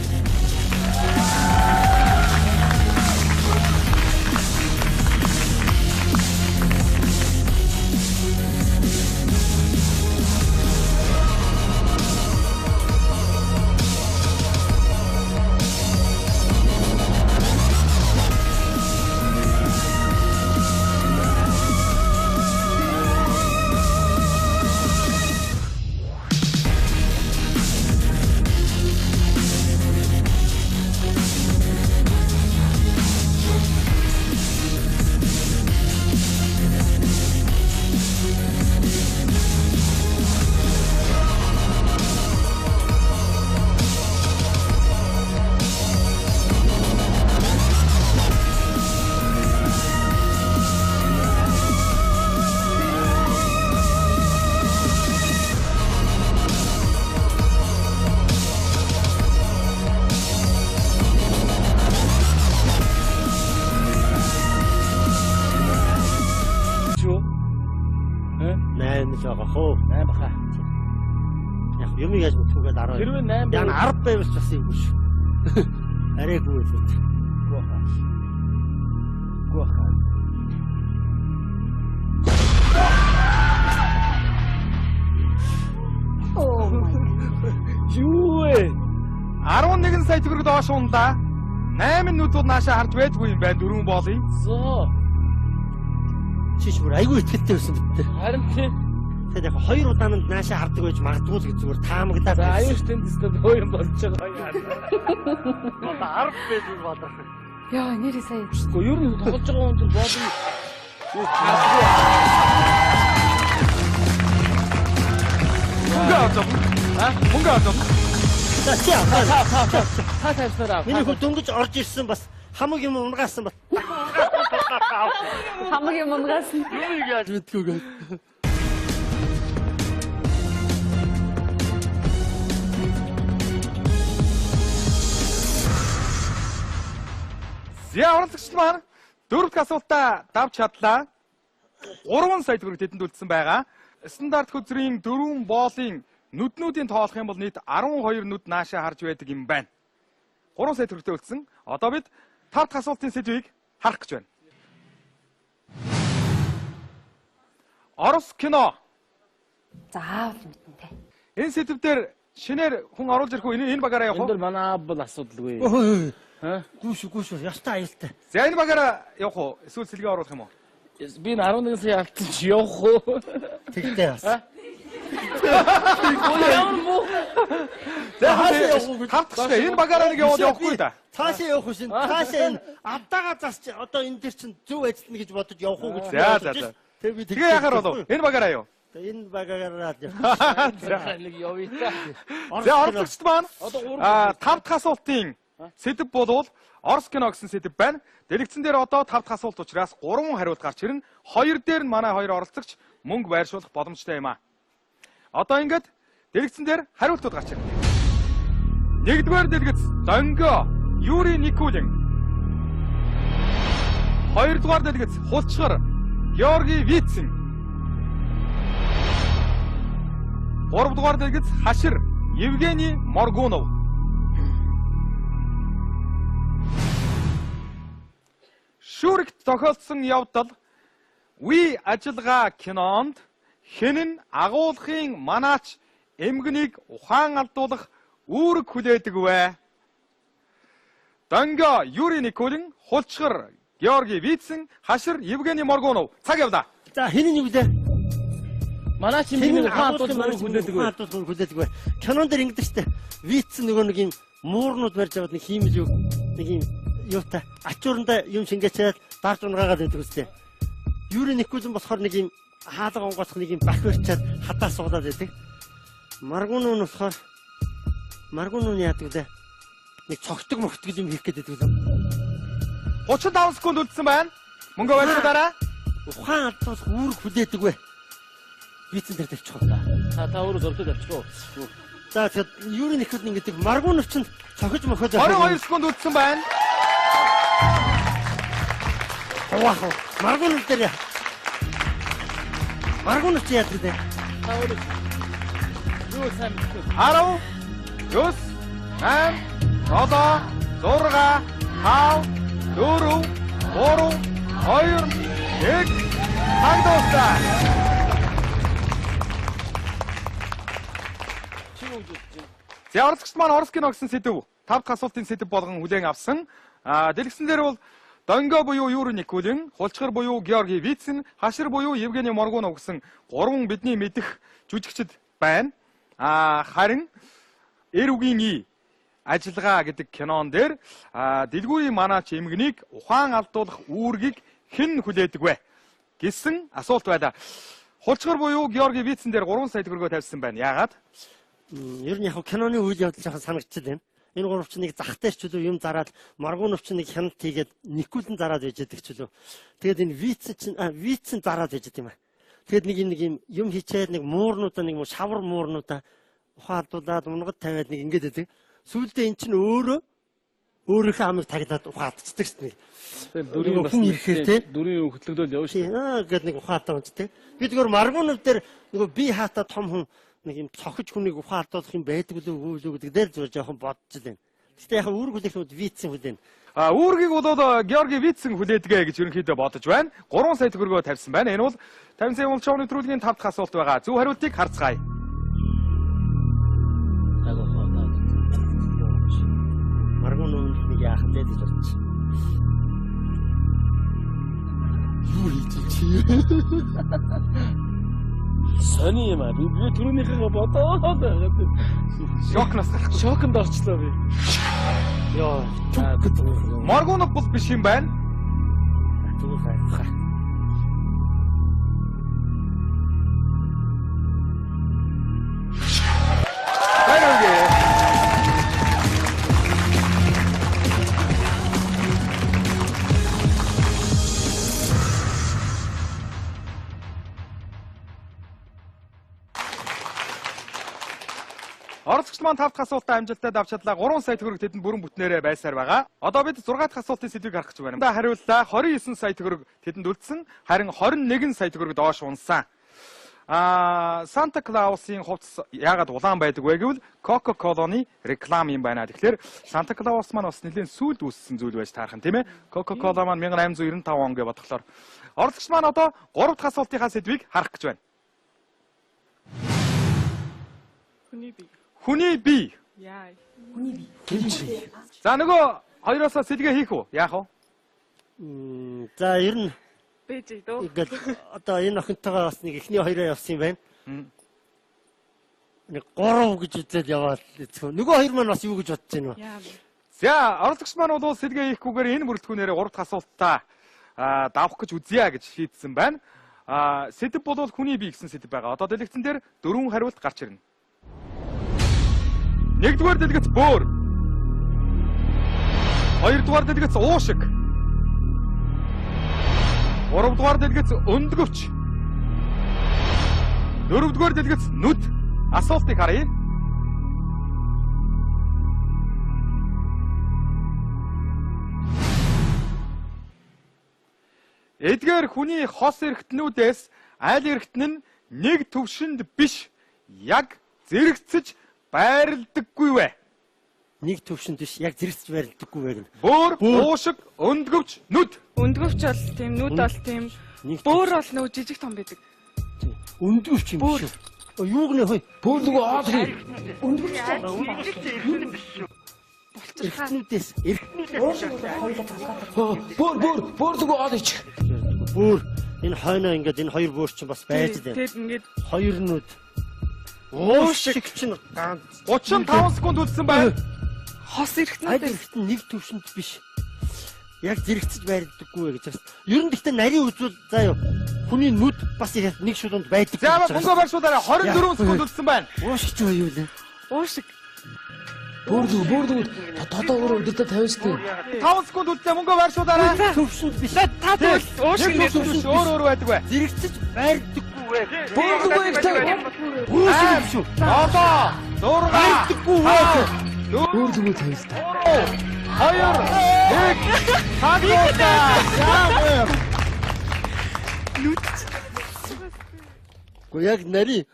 8 баха. Яг юм яаж мэдхүүгээд 10. Хэрвээ 8 яг 10 байвал ч бас юм шүү. Арайгүй л. Гүү хаа. Гүү хаа. Oh my. Юу вэ? 11 сая төгрөг доош унлаа. 8 нүд бол наашаа харж байдгүй юм байна. Дөрвөн боолын. Зөө. Чиш бүр айгүй ихтэй байсан бид тэр. Харин тий. Тэгэхээр яг хоёр удаананд наашаа хардаг байж магадгүй л гэж зүгээр таамаглаад. За аюул тэнд өстө боо юм болж байгаа. Одоо 10 байл болох. Яа, нэрээ сая. Гэхдээ ер нь тоглож байгаа хүн тэр боолын юу хардгүй. Мөнгө авч авах. А? Мөнгө авч авах. За чи Та тавьснараа. Миний хүү дөнгөж орж ирсэн бас хамаг юм унгаасан бас. Хамаг юм унгаас нь. Юу яаж мэдгүй гээ. За оролцогчд маань дөрөв дэх асуултаа давж чадлаа. 3 сая төгрөг тэдэнд үлдсэн байгаа. Стандарт хөзрийн дөрвөн боолын нүднүүдийн тоолох юм бол нийт 12 нүд наашаа харж байдаг юм байна. 3 сая төгрөгтэй үлдсэн. Одоо бид тав дахь асуултын сэдвийг харах гэж байна. Орос кино. Заавал мэднэ те. Энэ сэдв дээр шинээр хүн оруулж ирэх үү? Энэ багаараа явах Энэ уу? дээр манай аав бол асуудалгүй. Өө. Ха? Гүүш гүүш ёстой аюултай. За энэ багаараа явах уу? Эсвэл сэлгээ оруулах юм уу? Би энэ 11 сая алдсан чи явах уу? Тэгтээ бас. Ямар муу. За Хаашаа явах уу гэж. тав дахь шээ. Энэ багаараа нэг яваад явахгүй да. Цаашаа явах уу шин. Цаашаа энэ алдаага засч одоо энэ дэр чинь зөв ажиллана гэж бодож явах уу гэж. За за за. Тэг би Тэгээ яхаар болов? Энэ багаараа юу? Энэ багаараа л явах. За. Нэг явъя та. За оролцогчд маань Одоо гурван тав дахь асуултын сэдэв болвол Орос кино гэсэн сэдэв байна. Дэлгэцэн дээр одоо тав дахь асуулт учраас 3 хариулт гарч ирнэ. Хоёр дээр нь манай хоёр оролцогч мөнгө байршуулах боломжтой юм аа. Одоо ингээд дэлгэцэн дээр хариултууд гарч ирнэ. Нэгдүгээр дэлгэц Донгоо Юрий Никулин. Хоёрдугаар дэлгэц Хулчгар Георгий Вицин. Гуравдугаар дэлгэц Хашир Евгений Моргунов. Шүрэгт тохиолдсон явдал үе ажиллагаа кинонд хэн нь агуулгын манаач эмгэнийг ухаан алдуулах үүрэг хүлээдэг вэ? Донгоо Юрий Никулин, Хулчгар Георгий Вицин, Хашир Евгений Моргунов. Цаг явлаа. За хэн нь юу лээ? Манай чи Хэн миний нь ухаан алдуулах хүлээдэг Ухаан вэ? алдуулах хүлээдэг вэ? Кинон дээр ингэдэг штэ. Виц нөгөө нэг юм муурнууд барьж аваад нэг хиймэл юу нэг юм юутай ачуурандаа юм шингээчээд дарж унгаагаад байдаг үстэй. Юрий Никулин болохоор нэг юм хаалга онгоцох нэг юм бах барьчаад хадаа суулаад байдаг. Маргунуу нь болохоор Маргунуу нь яадаг лээ? Нэг цогтөг могтөг юм хийх гээд байдаг лээ. 35 секунд үлдсэн байна. Мөнгө байршуулаарай. Ухаан алдуулах үүрэг хүлээдэг вэ? Вицэн дээр тавьчих уу? Та өөрөө зурдаг авчих уу? За тэгэхээр Юрий Никулин гэдэг Маргунов чинь цохиж мохож 22 секунд үлдсэн байна. Хуваах уу? Маргунов дээр. Маргунов чи яадаг вэ? Та өөрөө юу сайн мэдгүй. 10 9 8 7 6 5 4 3 2 1 цаг дуусаа. Чи юу гэж бодож байна? За оролцогчд маань Орос кино гэсэн сэдэв тав дахь асуултын сэдэв болгон хүлээн авсан. Дэлгэцэн дээр бол Донгоо буюу Юрий Никулин, Хулчгар буюу Георгий Вицин, Хашир буюу Евгений Моргунов гэсэн гурван бидний мэдэх жүжигчд байна. Харин Эр үгийн и ажиллагаа гэдэг кинон дээр дэлгүүрийн манаач эмгэнийг ухаан алдуулах үүргийг хэн хүлээдэг вэ гэсэн асуулт байлаа. Хулчгар буюу Георгий Вицин дээр 3 сая төгрөгөө тавьсан байна. Яагаад? Ер нь яг киноны үйл явдал жоохон санагдчихад байна. Энэ гурав чинь нэг зах дээр ч үлээ юм зараад Маргунов чинь нэг хяналт хийгээд Никулин зараад байж байдаг ч үлээ. Тэгээд энэ Вицин чинь Вицин зараад байж байдаг юм аа. Тэгээд нэг юм нэг юм юм хийчээд нэг муурнуудаа нэг шавар муурнуудаа ухаан алдуулаад унгад тавиад нэг ингэж байдаг. Сүүлдээ эн чинь өөрөө өөрийнхөө амыг таглаад ухаан алдчихдаг шүү дээ. Тэгэл дүрийн бас Хүн ирэхээр те. дүрийн хөтлөгдөөл явна шүү. Тийм аа гэд нэг ухаан алдаа унц те. Би зүгээр Маргунов дээр нөгөө би хаата том хүн нэг юм цохиж хүнийг ухаан алдуулах юм байдаг үлээ үгүй үлээ гэдэг дээр зүгээр жоохон бодож л байна. Гэхдээ яг үүрэг хүлээх нь Вицин хүлээн. Үүргийг бол Георгий Вицин хүлээдгээ гэж ерөнхийдөө бодож байна. 3 сая төгрөгөө тавьсан байна. Энэ бол 50 сая улчаа нэвтрүүлгийн 5 дахь асуулт байгаа. Зөв хариултыг харцгаая. Маргунов нэг яах вэ гэж бодож. Юу хийж чи? Сони юм аа. Би түрүүнийхээ бодоод байгаад. Шокноос гарахгүй. Шоконд орчлоо би. Йоо, түк гэдэг. Моргунов бол биш юм байна. Түк хайх. Баяр хүргэе. Оролцогч маань 5 дахь асуултаа амжилттай давж чадлаа. 3 сая төгрөг тэдэнд бүрэн бүтнээрээ байсаар байгаа. Одоо бид 6 дахь асуултын сэдвийг харах гэж байна. Хариуллаа 29 сая төгрөг тэдэнд үлдсэн. Харин 21 сая төгрөг доош унсан. Санта Клаусын хувцас яагаад улаан байдаг вэ гэвэл Coca-Cola-ны реклам юм байна. Тэгэхээр Санта Клаус маань бас нэлээд сүүлд үүссэн зүйл байж таарах юм, тийм ээ? Coca-Cola маань 1895 он гэж бодглоор. Оролцогч маань одоо 3 дахь асуултынхаа сэдвийг харах гэж байна. Хүний бие. Хүний бие. Яа. Хүний бие. За нөгөө хоёроосоо сэлгээ хийх үү? Яах вэ? За ер нь Бэж дөө. Ингээд одоо энэ охинтойгоо бас нэг эхний хоёроо явсан юм байна. Нэг 3 гэж үзээд яваад эцгүй. Нөгөө хоёр маань бас юу гэж бодож байна вэ? За, оролцогч маань бол сэлгээ хийхгүйгээр энэ бүрэлдэхүүнээрээ 3 дахь асуултаа давах гэж үзье гэж шийдсэн байна. Сэдэв бол хүний бие гэсэн сэдэв байгаа. Одоо дэлгэцэн дээр 4 хариулт гарч ирнэ. 1-р дэлгэц бөөр. 2-р дэлгэц уушиг. 3-р дэлгэц өндгөвч. 4-р дэлгэц нүд. Асуултыг харъя. Эдгээр хүний хос эрхтнүүдээс аль эрхтэн нь нэг төвшөнд биш яг зэрэгцэж байрладаггүй вэ? Нэг төвшөнд биш яг зэрэгцэж байрладаггүй вэ гэнэ. Бөөр, уушиг, өндгөвч, нүд. Өндгөвч бол тийм, нүд бол тийм. Бөөр бол нөгөө жижиг том байдаг. Өндгөвч юм биш үү? Юу гэнэ хөөе? Бөөр нөгөө оол хий. Өндгөвч эрхтэн биш шүү. Эрхтнүүдээс эрхтнүүдээс уушиг бол хоёулаа толгой. Бөөр бөөр бөөр нөгөө оол ичих. Бөөр энэ хойноо ингээд энэ хоёр бөөр чинь бас байж дээ. Тэгээд ингээд хоёр нүд. Уушиг чинь ганц 35 секунд үлдсэн байна. Хос эрхтнүүдээс эрхтэн нэг төвшөнд биш. Яг зэрэгцэж байрладаггүй вэ гэж байна. Ер нь гэхдээ нарийн үзвэл заа юу. Хүний нүд бас нэг шулуунд байдаг. За мөнгө байршуулаарай. 24 секунд үлдсэн байна. Уушиг чи юу вэ? Уушиг. Бөөр нөгөө тодоо өөрөө өдөртөө 50 штэ. 5 секунд үлдлээ мөнгө байршуулаарай. Төвшөнд биш. Та тэгвэл уушиг нэг төвшөнд өөр өөр байдаг вэ? Зэрэгцэж байрдаггүй вэ? Бөөр нөгөө эрхтэн. Уушиг юм шүү. 7 6 байрдаггүй вэ? Бөөр нөгөө 50 штэ. 2 1 тагуулаа. Яа. Гэхдээ яг нарийн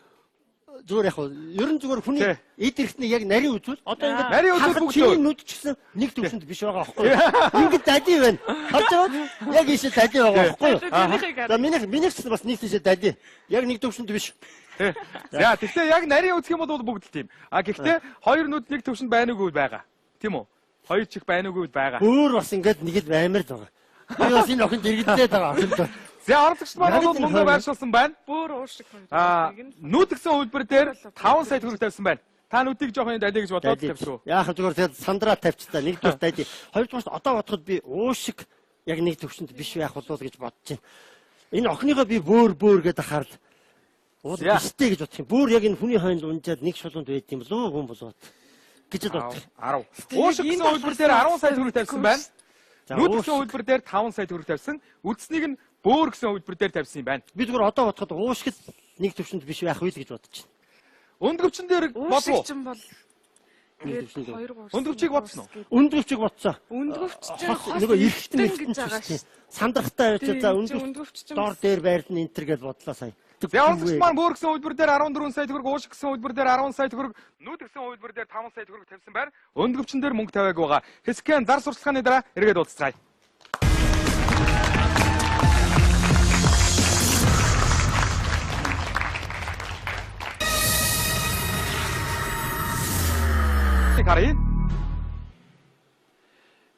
зүгээр яг ер нь зүгээр хүний эд эрхтнийг яг нарийн үзвэл одоо ингээд нарийн үзвэл бүгд чиний нүд ч гэсэн нэг төвшөнд биш байгаа аахгүй юу? Ингээд дали байна. Харж байгаа яг ийшээ дали байгаа аахгүй юу? За минийх ч бас нэг тийшээ дали. Яг нэг төвшөнд биш. За гэхдээ яг нарийн үзэх юм бол бүгд л тийм. А гэхдээ хоёр нүд нэг төвшөнд байна уугүй байгаа. Тийм үү? Хоёр чих байна уугүй байгаа. Өөр бас ингээд нэг л баймар л байгаа. Би бас энэ охинд эргэлдээд байгаа охинд. За оролцогч маань бол мөнгө байршуулсан байна. Бөөр уушиг хоёр. Нүд гэсэн хувилбар дээр 5 сая төгрөг тавьсан байна. Та нүдийг жоохон дали гэж бодоод тавьсан үү? Яах вэ зүгээр тэгээд сандраа тавьчихлаа. Нэгдүгээр дали. Хоёрдугаар одоо бодоход би уушиг яг нэг төвшөнд биш байх болов гэж бодож байна. Энэ охиныгоо би бөөр бөөр гэдээ ахаар л уул биштэй гэж бодох юм. Бөөр яг энэ хүний хойнд унжаад нэг шулуунд байд юм болов уу хүн болоод гэж л бодох. 10. Уушиг гэсэн хувилбар дээр 10 сая төгрөг тавьсан байна. Нүд гэсэн хувилбар дээр 5 сая төгрөг тавьсан. Үлдснийг нь бөөр гэсэн хувилбар дээр тавьсан юм байна. Би зүгээр одоо бодоход уушиг нэг төвшөнд биш байх үйл гэж бодож байна. Өндгөвчн дээр болов уу? Уушиг чинь бол Өндгөвчийг бодсон уу? Өндгөвчийг бодсон. Өндгөвч чинь хос нөгөө эрхтэн гэж байгаа шүү. Сандрахтай байж за өндгөвч дор дээр байрлан энэ төр гэж бодлоо сая. За оролцогч маань бөөр гэсэн хувилбар дээр 14 сая төгрөг, уушиг гэсэн хувилбар дээр 10 сая төгрөг, нүд гэсэн хувилбар дээр 5 сая төгрөг тавьсан байна. Өндгөвчн дээр мөнгө тавиагүй байгаа. Хэсгэн зар сурталчилгааны дараа эргээд уулзцгаая. Харъя.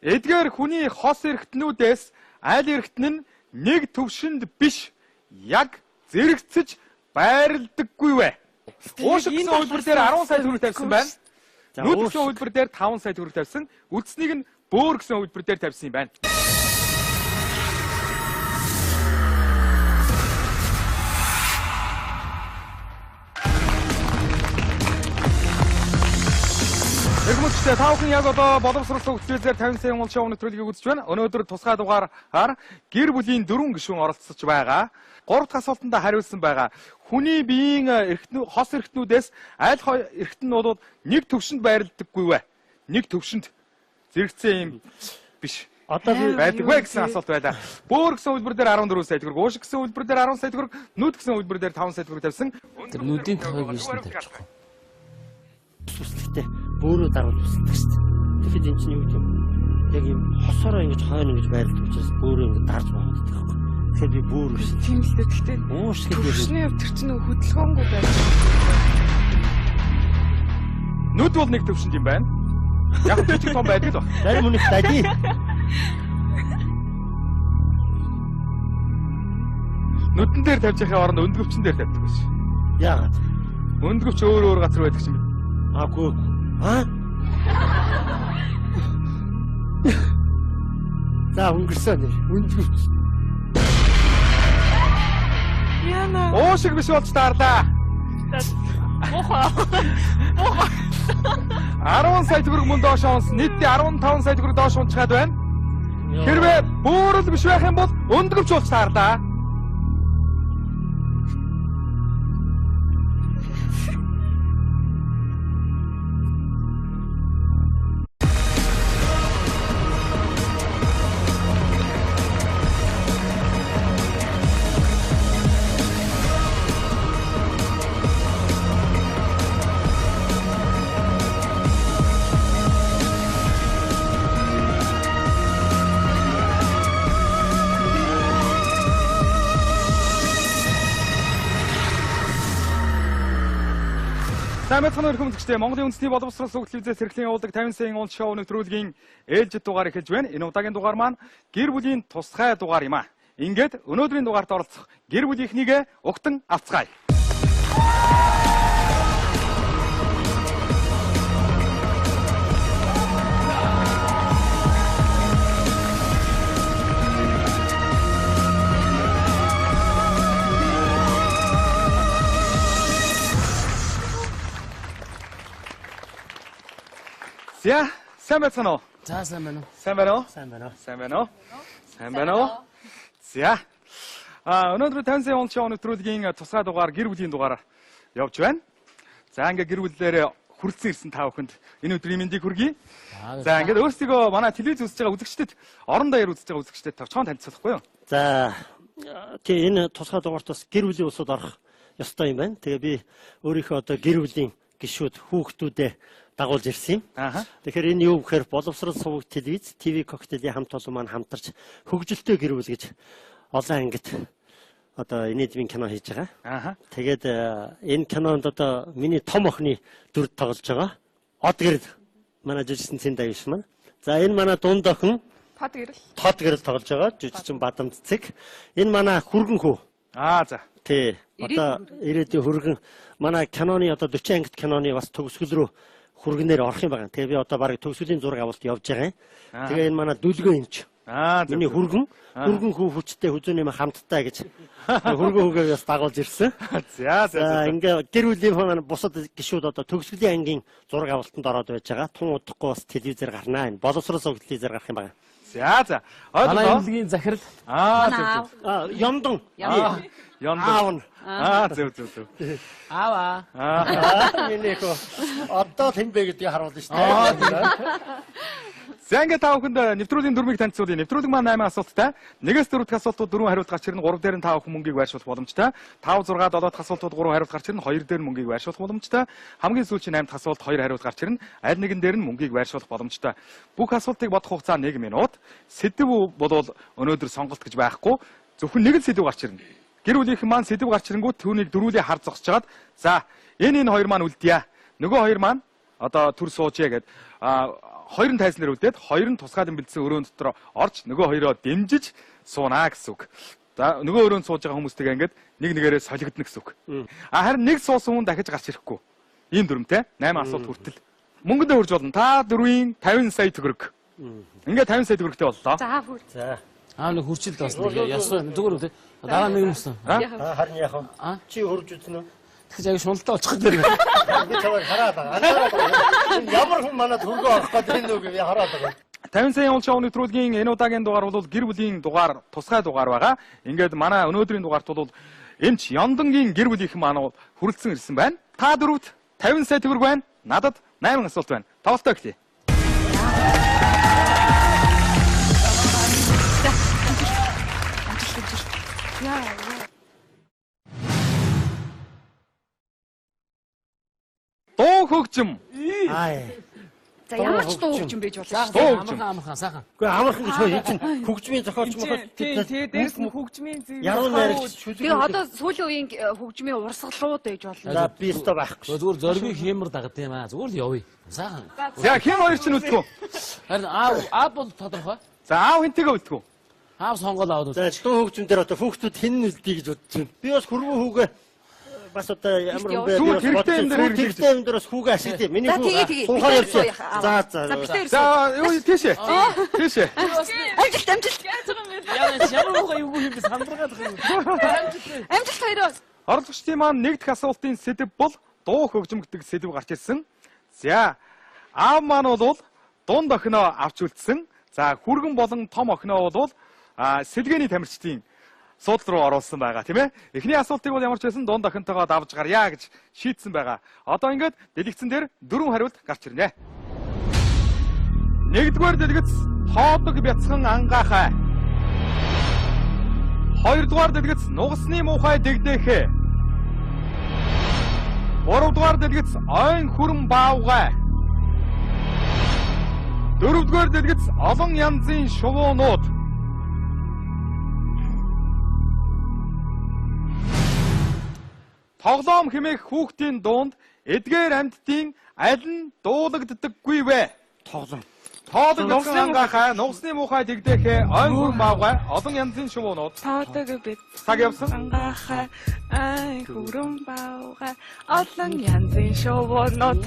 Эдгээр хүний хос эрхтнүүдээс аль эрхтэн нь нэг төвшөнд биш яг зэрэгцэж байрладаггүй вэ? Уушиг гэсэн хувилбар дээр 10 сая төгрөг тавьсан байна. Нүд гэсэн хувилбар дээр 5 сая төгрөг тавьсан. Үлдснийг нь бөөр гэсэн хувилбар дээр тавьсан юм байна. Эргэмч үзэгчдээ, та бүхэн яг одоо боловсрол сувг телевизээр 50 сая уул шоу нэвтрүүлгийг үзэж байна. Өнөөдөр тусгай дугаараар гэр бүлийн 4 гишүүн оролцож байгаа. 3 дахь асуултанд хариулсан байгаа. Хүний биеийн эрхтнүү хос эрхтнүүдээс аль эрхтэн нь бол нэг төвшөнд байрладаггүй вэ? Нэг төвшөнд зэрэгцэн юм биш. Одоо би байдаг вэ гэсэн асуулт байлаа. Бөөр гэсэн үйлбэр дээр 14 сая төгрөг, уушиг гэсэн үйлбэр дээр 10 сая төгрөг, нүд гэсэн үйлбэр дээр 5 сая төгрөг тавьсан. Тэр нүдийн тоогыг ийш нь тавьчихгүй. Үсгэлтэй бөөрөө даруул үсэлдэг шүү дээ. Тэгэхэд эн чинь юу гэдэг юм? Яг юм хосороо ингэж хойно ингэж байрладаг учраас бөөрөө ингэж дарж богддог байхгүй. Тэгэхээр би бөөр биш. Тийм л дээ. Гэхдээ уушиг гэдэг төвшний хувьд тэр чинь хөдөлгөөнгүй байж. Нүд бол нэг төвшөнд юм байна. Яг жижиг том байдаг л баг. Зарим хүнийх дади. Нүдэн дээр тавьж яхаа оронд өндгөвчн дээр тавьдаг байсан. Яагаад? Өндгөвч өөр өөр газар байдаг чинь. Аагүй. Аа? За өнгөрсөн нэр. Өндгөвч. Яна. Уушиг биш болж таарлаа. Муухай. Муухай. 10 сая төгрөг мөн доош унс. Нийтдээ 15 сая төгрөг доош унчгаад байна. Хэрвээ бөөрөл биш байх юм бол өндгөвч болж таарлаа. Сайн байцгаана уу хүмүүстээ. Монголын үндэсний боловсрол сувг телевизээс хэрэглэн явуулдаг 50 саяын уул шоу нэвтрүүлгийн ээлжид дугаар эхэлж байна. Энэ удаагийн дугаар маань гэр бүлийн тусгай дугаар юм аа. Ингээд өнөөдрийн дугаарт оролцох гэр бүлийнхнийг угтан авцгаая. За, сайн байцгаана уу? За, сайн байна уу? Сайн байна уу? Сайн байна уу? Сайн байна уу? Сайн байна уу? За. Өнөөдөр 50 сая он шоу нэвтрүүлгийн тусгай дугаар гэр бүлийн дугаар явж байна. За, ингээ гэр бүлээр хүрэлцэн ирсэн та бүхэнд энэ өдрийн мэндийг хүргэе. За, ингээд өөрсдийгөө манай телевиз үзэж байгаа үзэгчдэд, орон даяар үзэж байгаа үзэгчдэд товчхон танилцуулахгүй юу? За, тий энэ тусгай дугаарт бас гэр бүлийн улсууд орох ёстой юм байна. Тэгээ би өөрийнхөө одоо гэр бүлийн гишүүд хүүхдүүдээ дагуулж ирсэн юм. Тэгэхээр энэ юу гэхээр боловсрол сувг телевиз, ТV коктейлийн хамт олон маань хамтарч хөгжилтэй гэр бүл гэж олон ангид одоо инээдмийн кино хийж байгаа. Тэгээд энэ кинонд одоо миний том охины дүр тоглож байгаа. Од гэрэл манай жүжигчин Цэн Даяш маань. За энэ манай дунд охин Тод гэрэл. Тод гэрэл тоглож байгаа. Жүжигчин Бадамд Цэг. Энэ манай хүргэн хүү. Аа за. Тий. Одоо ирээдүйн хүргэн манай киноны одоо 40 ангид киноны бас төгсгөл рүү хүргэнээр орох юм байна. Тэгээ би одоо бараг төгсгөлийн зураг авалт явж байгаа юм. Тэгээ энэ манай дүлгөө эмч. Миний хүргэн хүргэн хүү хүчтэй хүзүүний мань хамттай гэж хүргэн хүүгээ бас дагуулж ирсэн. За за. Ингээ гэр бүлийн маань бусад гишүүд одоо төгсгөлийн ангийн зураг авалтанд ороод байж байгаа. Тун удахгүй бас телевизээр гарнаа. Энэ боловсрол сувг телевизээр гарах юм байна. За за. Манай эмнэлгийн захирал. Аа зөв зөв. Ямдан. Ямдан. Аа зөв зөв зөв. Аава. Аа миний хөө. Одоо хэн бэ гэдгийг харуулна шүү дээ. За ингээд та бүхэнд нэвтрүүлгийн дүрмийг танилцуулъя. Нэвтрүүлэг маань 8 асуулттай. 1-ээс 4 дахь асуултууд 4 хариулт гарч ирнэ. 3 дээр нь та бүхэн мөнгийг байршуулах боломжтой. 5 6 7 дахь асуултууд 3 хариулт гарч ирнэ. 2 дээр нь мөнгийг байршуулах боломжтой. Хамгийн сүүлийн 8 дахь асуулт 2 хариулт гарч ирнэ. Аль нэгэн дээр нь мөнгийг байршуулах боломжтой. Бүх асуултыг бодох хугацаа 1 минут. Сэдэв болвол өнөөдөр сонголт гэж байхгүй. Зөвхөн нэг л сэдэв гарч ирнэ. Гэр бүлийнхэн маань сэдэв гарч ирэнгүүт түүнийг дөрвүүлээ хар зогсож хагаад за энэ хоёр маань үлдъя. Нөгөө хоёр маань одоо төр суужээ гэд хоёр нь тайзнаар үлдээд хоёр нь тусгаалan бэлдсэн өрөөнд дотор орж нөгөө хоёроо дэмжиж суунаа гэсэн үг. За нөгөө өрөөнд сууж байгаа хүмүүстэйгээ ингээд нэг нэгээрээ солигдно гэсэн үг. А харин нэг суусан хүн дахиж гарч ирэхгүй. Ийм дүрмтэй 8 асуулт хүртэл мөнгөндөө хурж болно. Та дөрвийн 50 сая төгрөг. Ингээд 50 сая төгрөгтэй боллоо. За бүр. За. Аа нэг хурцлд бас нэг ясуу зүгээр үү те. Дараа нэг юм усан. Харин яах вэ? Чи хурж үзнэ үү? Тэгэхээр аяг шуналтай болчих гээд байна. Би чамайг хараад байгаа. Анзаараад байгаа. Ямар хүн манад хөргөө орох гээд байна уу гэж би хараад байгаа. 50 сая уул шоу нэвтрүүлгийн энэ удаагийн дугаар бол гэр бүлийн дугаар, тусгай дугаар байгаа. Ингээд манай өнөөдрийн дугаарт бол эмч Ёндонгийн гэр бүлийнхэн маань хүрэлцэн ирсэн байна. Та дөрөвт 50 сая төгрөг байна. Надад 8 асуулт байна. Тоглолтоо эхлэе. Дуу хөгжим. Аа. За ямар ч дуу хөгжим байж болно шүү. Дуу хөгжим. Амархан сайхан. Үгүй амархан гэж хөө энэ чинь хөгжмийн зохиолч мохож Тийм тэгээ дээрэс нь хөгжмийн зүй. Яруу найрагч шүлэг. Тэгээ одоо сүүлийн үеийн хөгжмийн урсгалууд байж болно. За би өстой байхгүй. Зүгээр зоригийг хиймэр дагд юм аа. Зүгээр л явъя. Сайхан. За хэн хоёр чинь үлдэх үү? Харин аав бол тодорхой. За аав хэнтэйгээ үлдэх үү? Аав сонгоол аваад. За дуу хөгжим дээр одоо хүүхдүүд хэн нь үлдээ гэж бодож байна. Би бас хөрвөө хүүгээ бас одоо ямар хүн бэ? Сүүл хэрэгтэй юм дээр хэрэгтэй юм дээр бас хүүгээ ашиглая. Миний За хүү тэгээ тэгээ. сунхаар явчих. За за. За битээр За юу тийшээ. Тийшээ. Амжилт амжилт. Ямар хүүгээ юу юм бэ сандраад байгаа юм. Амжилт хоёроо. Оролцогчдын маань нэг дэх асуултын сэдэв бол дуу хөгжим гэдэг сэдэв гарч ирсэн. За аав маань бол дунд охиноо авч үлдсэн. За хүргэн болон том охиноо бол сэлгээний тамирчдын суудал руу оруулсан байгаа тийм ээ. Эхний асуултыг бол ямар ч байсан дунд охинтойгоо давж гарья гэж шийдсэн байгаа. Одоо ингээд дэлгэцэн дээр дөрвөн хариулт гарч ирнэ. Нэгдүгээр дэлгэц тоодог бяцхан ангаахай. Хоёрдугаар дэлгэц нугасны муухай дэгдэхэ. Гуравдугаар дэлгэц ойн хүрэн баавгай. Дөрөвдүгээр дэлгэц олон янзын шувуунууд. Тоглоом хэмээх хүүхдийн дунд эдгээр амьтдын аль нь дуулагддаггүй вэ? Тоглоом. Тоодог нугасны ангаахай, нугасны муухай дэгдэхэ, ойн хүрэн баавгай, олон янзын шувуунууд. Тоодог бид. Цаг явсан. Ангаахай, ай хүрэн баавгай, олон янзын шувуунууд.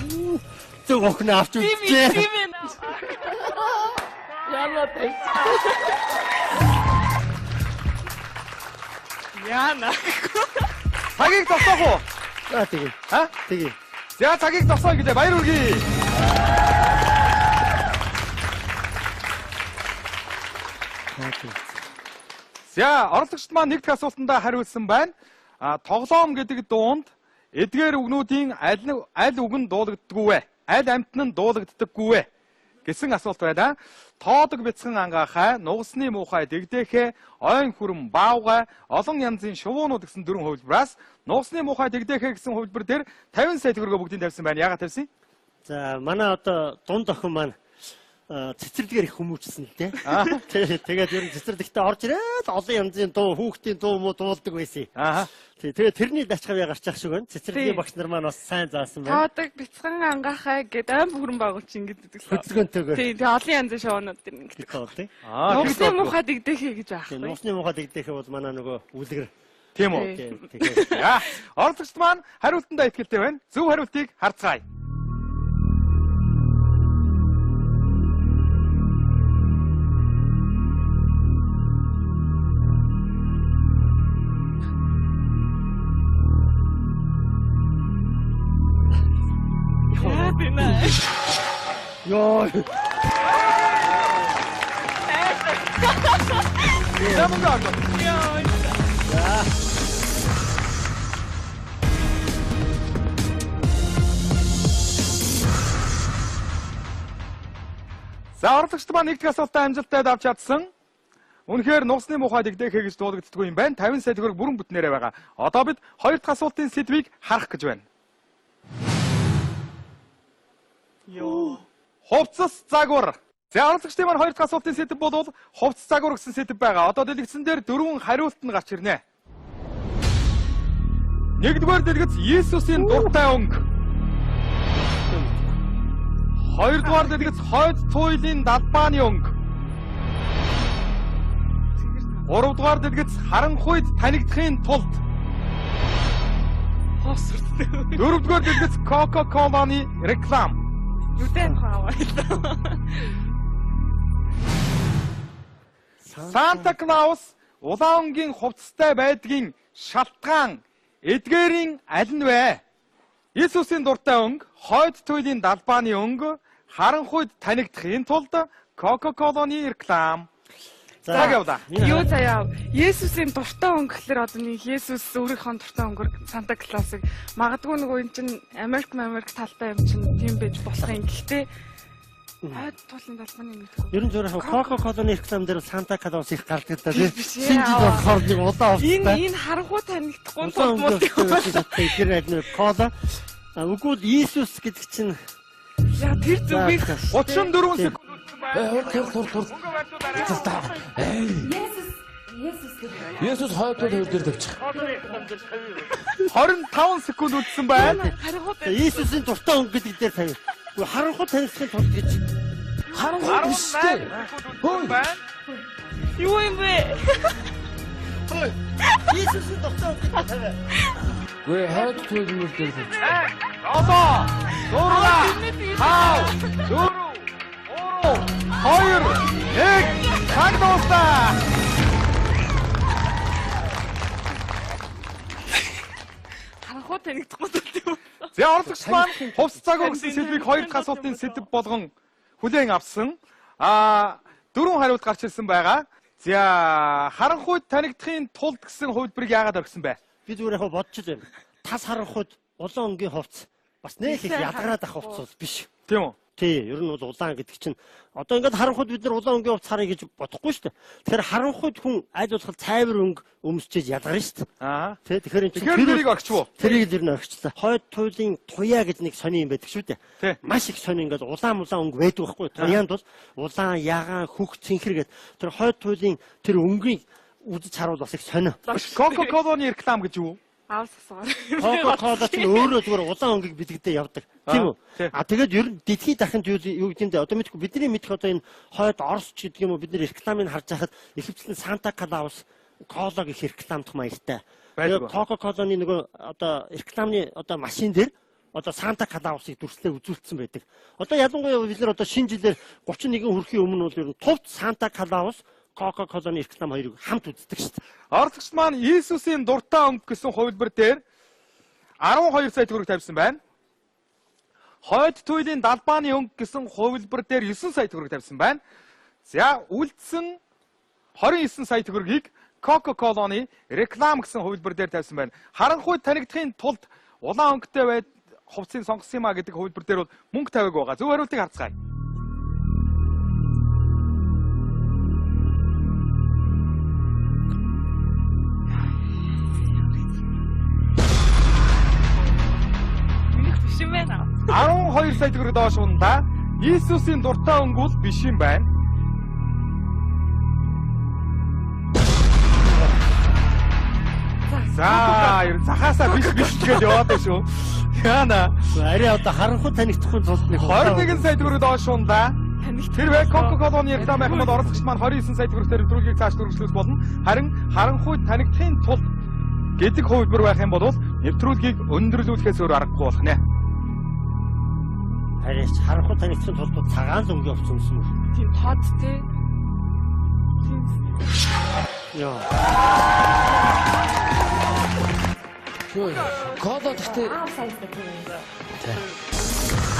Зөв охин авч үлджээ. Тийм ээ. Яна тавьсан. Яна. Цагийг зогсоох уу? За тэгээ. А? Тэгээ. За цагийг зогсооё гэлээ. Баяр хүргэе. За оролцогчд маань нэг дэх асуултандаа хариулсан байна. А тоглоом гэдэг дуунд эдгээр үгнүүдийн аль үг нь дуулагддаггүй вэ? Аль амьтан нь дуулагддаггүй вэ? Гэсэн асуулт байна. Тоодог бяцхан ангаахай, нугасны муухай дэгдэхэ, ойн хүрэн баавгай, олон янзын шувуунууд гэсэн дөрвөн хувилбараас нугасны муухай дэгдэхэ гэсэн хувилбар дээр 50 сая төгрөгөө бүгдийг тавьсан байна. Яагаад тавьсан? За манай одоо дунд охин маань цэцэрлэгээр их хүмүүжсэн л дээ. Тэгээд ер нь цэцэрлэгтээ орж ирээд олон янзын дуу, хүүхдийн дуу муу дуулдаг байсан. Аа. Тэгээд тэрний дачхав яа гарч ах шиг байна. Цэцэрлэгийн багш нар маань бас сайн заасан байна. Тоодог бяцхан ангаахай гэд айн бүрэн байгуулч ингэж гэдэг. Хөдөлгөөнтэйгээр. Тийм, тэгээ олон янзын шоунууд дэр ингэж. Нугасны муухай дэгдэхэ гэж байхгүй. Нугасны муухай дэгдэхэ бол манай нөгөө үлгэр. Тийм үү? Тэгэхээр. Оролцогчд маань хариултандаа итгэлтэй байна. Зөв хариултыг харцгаая. Йоо. За мөнгө авах. Йоо. За оролцогчд маань нэг дэх асуултаа амжилттай давж чадсан. Үнэхээр нугасны муухай дэгдэхэ гэж дуулагддаггүй юм байна. 50 сая төгрөг бүрэн бүтнээрээ байгаа. Одоо бид хоёр дахь асуултын сэдвийг харах гэж байна. Йоо. Хувцас загвар. За оролцогчдын маань хоёр дахь асуултын сэдэв бол хувцас загвар гэсэн сэдэв байгаа. Одоо дэлгэцэн дээр дөрвөн хариулт нь гарч ирнэ. Нэгдүгээр дэлгэц Иесусийн дуртай өнгө. Хоёрдугаар дэлгэц хойд туйлын далбааны өнгө. Гуравдугаар дэлгэц харанхуйд танигдахын тулд. Дөрөвдүгээр дэлгэц Coca-Cola-ны реклам. Юутай хаваа. Санта Клаус улаан өнгийн хувцастай байдгийн шалтгаан Эдгээрийн аль нь вэ? Иесусийн дуртай өнгө, хойд туйлын далбааны өнгө, харанхуйд танигдахын тулд Coca-Cola-ны реклам. За явда. Юу заяа. Есүсийн дуртай өнгө гэхэлэр одоо нэг Есүс өөрийнхөө дуртай өнгөөр Санта Клаусыг магадгүй нөгөө эн чинь Америк талтай юм чинь тийм байж болох юм. Гэхдээ хойд туулын далбааны мэдгүй. Ер нь зөвхөн Coca-Cola-ны реклам дээр Санта Клаус их гардаг даа тийм. Шинэ жил болохоор нэг улаан хувцастай. Энэ харанхуй танигдахгүй тулд муу тийм. Тэр аль нь кола. Үгүй л Иесус гэдэг чинь яа тэр зүгийг 34 секунд үлдсэн байна. Тур. Есүс гэх. Есүс хойд туйл хоёр дээр тавьчих. 25 секунд үлдсэн байна. Иесусийн дуртай өнгө гэдэг дээр тавь. Үгүй харанхуй танигдахын тулд гэж. Харанхуй биш үү? Хөөе. Юу юм бэ? Иесусийн дуртай өнгө гэдэг тавь. Үгүй хойд туйл хоёр дээр тавьчих. 7 6 5 4 3 2 1 цаг дуустаа. Харанхуй танигдахгүй тулд юм. За орлогч маань хувьс цагуу гэсэн сэдвийг хоёр дахь асуултын сэдэв болгон хүлээн авсан. Дөрвөн хариулт гарч ирсэн байгаа. За харанхуйд танигдахын тулд гэсэн хувилбарыг яагаад орхисон бэ? Би зүгээр яг бодож байна. Тас харанхуйд улаан өнгийн хувцас бас нэг их ялгараад ах хувцас бол биш. Тийм үү? Тий, ер нь бол улаан гэдэг чинь одоо ингээд харанхуйд бид нар улаан өнгийн хувцас харъя гэж бодохгүй шүү дээ. Тэгэхээр харанхуйд хүн аль болох цайвар өнгө өмсчээж ялгарна шүү дээ. Аа. Тий, тэгэхээр энэ чинь тэрийг орхичих уу? Тэрийг л ер нь орхичлаа. Хойд туйлын туяа гэж нэг сони юм байдаг шүү дээ. Маш их сони ингээд улаан өнгө байдаг байхгүй. Туяанд бол улаан, ягаан, хөх, цэнхэр гэдэг тэр хойд туйлын тэр өнгийг үзэж харуул бас их сонио. Coca-Cola-ны реклам гэж юу? Аавс асуугаар. Coca-Cola ч өөрөө зүгээр улаан өнгийг бэлэгдээ явдаг. Тийм үү? А тэгээд ер нь дэлхийд дахинд юу гэдэг юм бэ? Одоо мэдгүй бидний мэдэх одоо энэ хойд Орос ч гэдэг юм уу бид нар рекламыг харж байхад ихэвчлэн Санта Клаус, Кола гэх рекламдах маягтай. Coca-Cola-ны нөгөө одоо рекламны одоо машин дээр одоо Санта Клаусыг дүрслээ үзүүлсэн байдаг. Одоо ялангуяа бид нар одоо шинэ жилээр 31 хүрэхийн өмнө бол ер нь тувд Санта Клаус, Coca-Cola-ны реклам хоёрыг хамт үздэг шүү дээ. Орлогч маань Иесусийн дуртай өнгө гэсэн хувилбар дээр 12 сая төгрөг тавьсан байна. Хойд туйлын далбааны өнгө гэсэн хувилбар дээр 9 сая төгрөг тавьсан байна. За үлдсэн 29 сая төгрөгийг Coca-Cola-ны реклам гэсэн хувилбар дээр тавьсан байна. Харанхуй танигдахын тулд улаан өнгөтэй байд хувцсыг сонгосон юм а гэдэг хувилбар дээр бол мөнгө тавиаг байгаа. Зөв хариултыг харцгаая. Биш юм байна. 12 сая төгрөг доош унда. Иесусийн дуртай өнгө бол биш юм байна. За, ер нь захаасаа биш биш гэж яваад байна шүү. Яана. Арай одоо харанхуй танигдахгүй тулд нэг 21 сая төгрөг доош унда. Тэрвээ Coca-Cola-ны реклам байх юм бол орлогч маань 29 сая төгрөгтөр нэвтрүүлгийг цааш дөрвөлжлүүлэх болно. Харин харанхуй танигдахын тулд гэдэг хувилбар байх юм бол нэвтрүүлгийг өндөрлүүлэхээс өөр аргагүй болох нэ. Арайч харанхуй танигдахын тулд цагаан л өнгийн хувцас өмсөн мөр. Тийм тод тий. Тийм. Йоо. Кола гэхдээ аав сайстай тийм юм.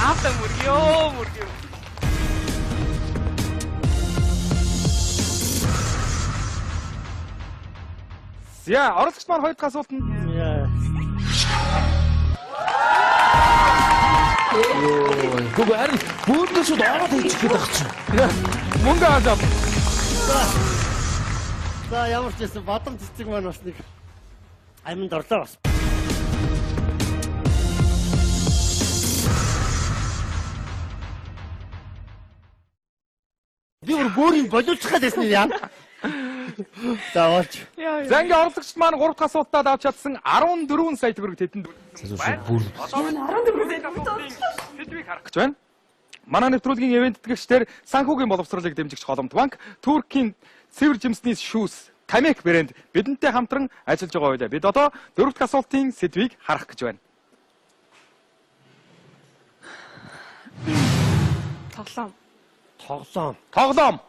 Аавтай мөргөө мөргөө. За, орлогч маань хоёр дахь асуултанд. Үгүй харин бөөднөө шууд ороод хийчих гээд байх чинь. Мөнгө авч авах. За, ямар ч байсан бадам цэцэг маань бас нэг аминд орлоо бас. Би бүр бөөрийн болиулчих гээд байсан юм яа. За болж. За ингээ орлогчд маань 3 дахь асуултад авч чадсан 14 сая төгрөг тэдэнд үлдсэн байна. 14 сая сэдвийг харах гэж байна. Манай нэвтрүүлгийн ивент тэтгэгчдэр санхүүгийн боловсролыг дэмжигч Голомт банк, Туркийн цэвэр жимсний шүүс, Тамек брэнд бидэнтэй хамтран ажиллаж байгаа байлаа. Бид одоо 4 дахь асуултын сэдвийг харах гэж байна. Тоглоом. Тоглоом. Тоглоом.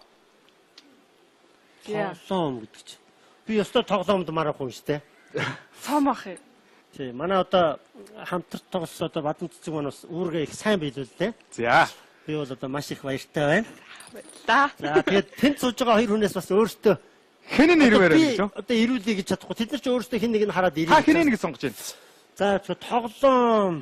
Тоглоом гэдэг чинь. Би ёстой тоглоомд марах хүн шүү дээ. Цом ах юм. Тий, манай одоо хамтарч тоглосон одоо Бадам цэцэг маань бас үүргээ их сайн биелүүллээ. За. Би бол одоо маш их баяртай байна. Баярлалаа. За, тэгээд тэнд сууж байгаа хоёр хүнээс бас өөртөө хэн нь ирвээр гэж үү? Одоо ирүүлье гэж чадахгүй. Тэд нар ч өөрсдөө хэн нэг нь хараад ирээ. Та хэнийг нэг сонгож байна? За, тоглоом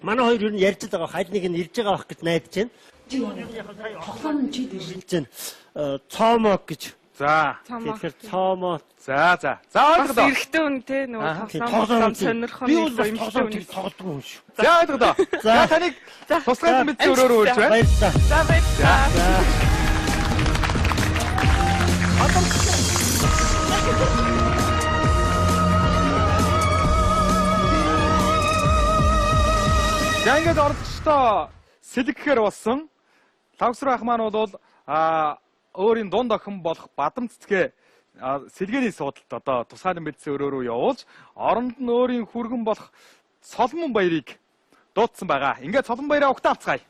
манай хоёр ер нь ярьж байгаа аль нэг нь ирж байгаа байх гэж найдаж байна. Тоглоом нь чи дээр. Ирж байна. Цоомоо гэж. За. Тэгэхээр цоомоо. За за. За ойлголоо. Бас эрэгтэй хүн те нөгөө тоглоом сонирхон би бол бас тоглоом тэр тоглодог хүн шүү. За ойлголоо. За таныг туслахын мэдсэн өрөөрөө урьж байна. Баярлалаа. За баярлалаа. За ингээд оролцогчдоо сэлгэхээр болсон. Лавсруу ах маань бол өөрийн дунд охин болох Бадам цэцгээ сэлгээний суудалд одоо тусгаалan бэлдсэн өрөө рүү явуулж оронд нь өөрийн хүргэн болох Соломон баярыг дуудсан байгаа. Ингээд Соломон баяраа угтаа авцгаая.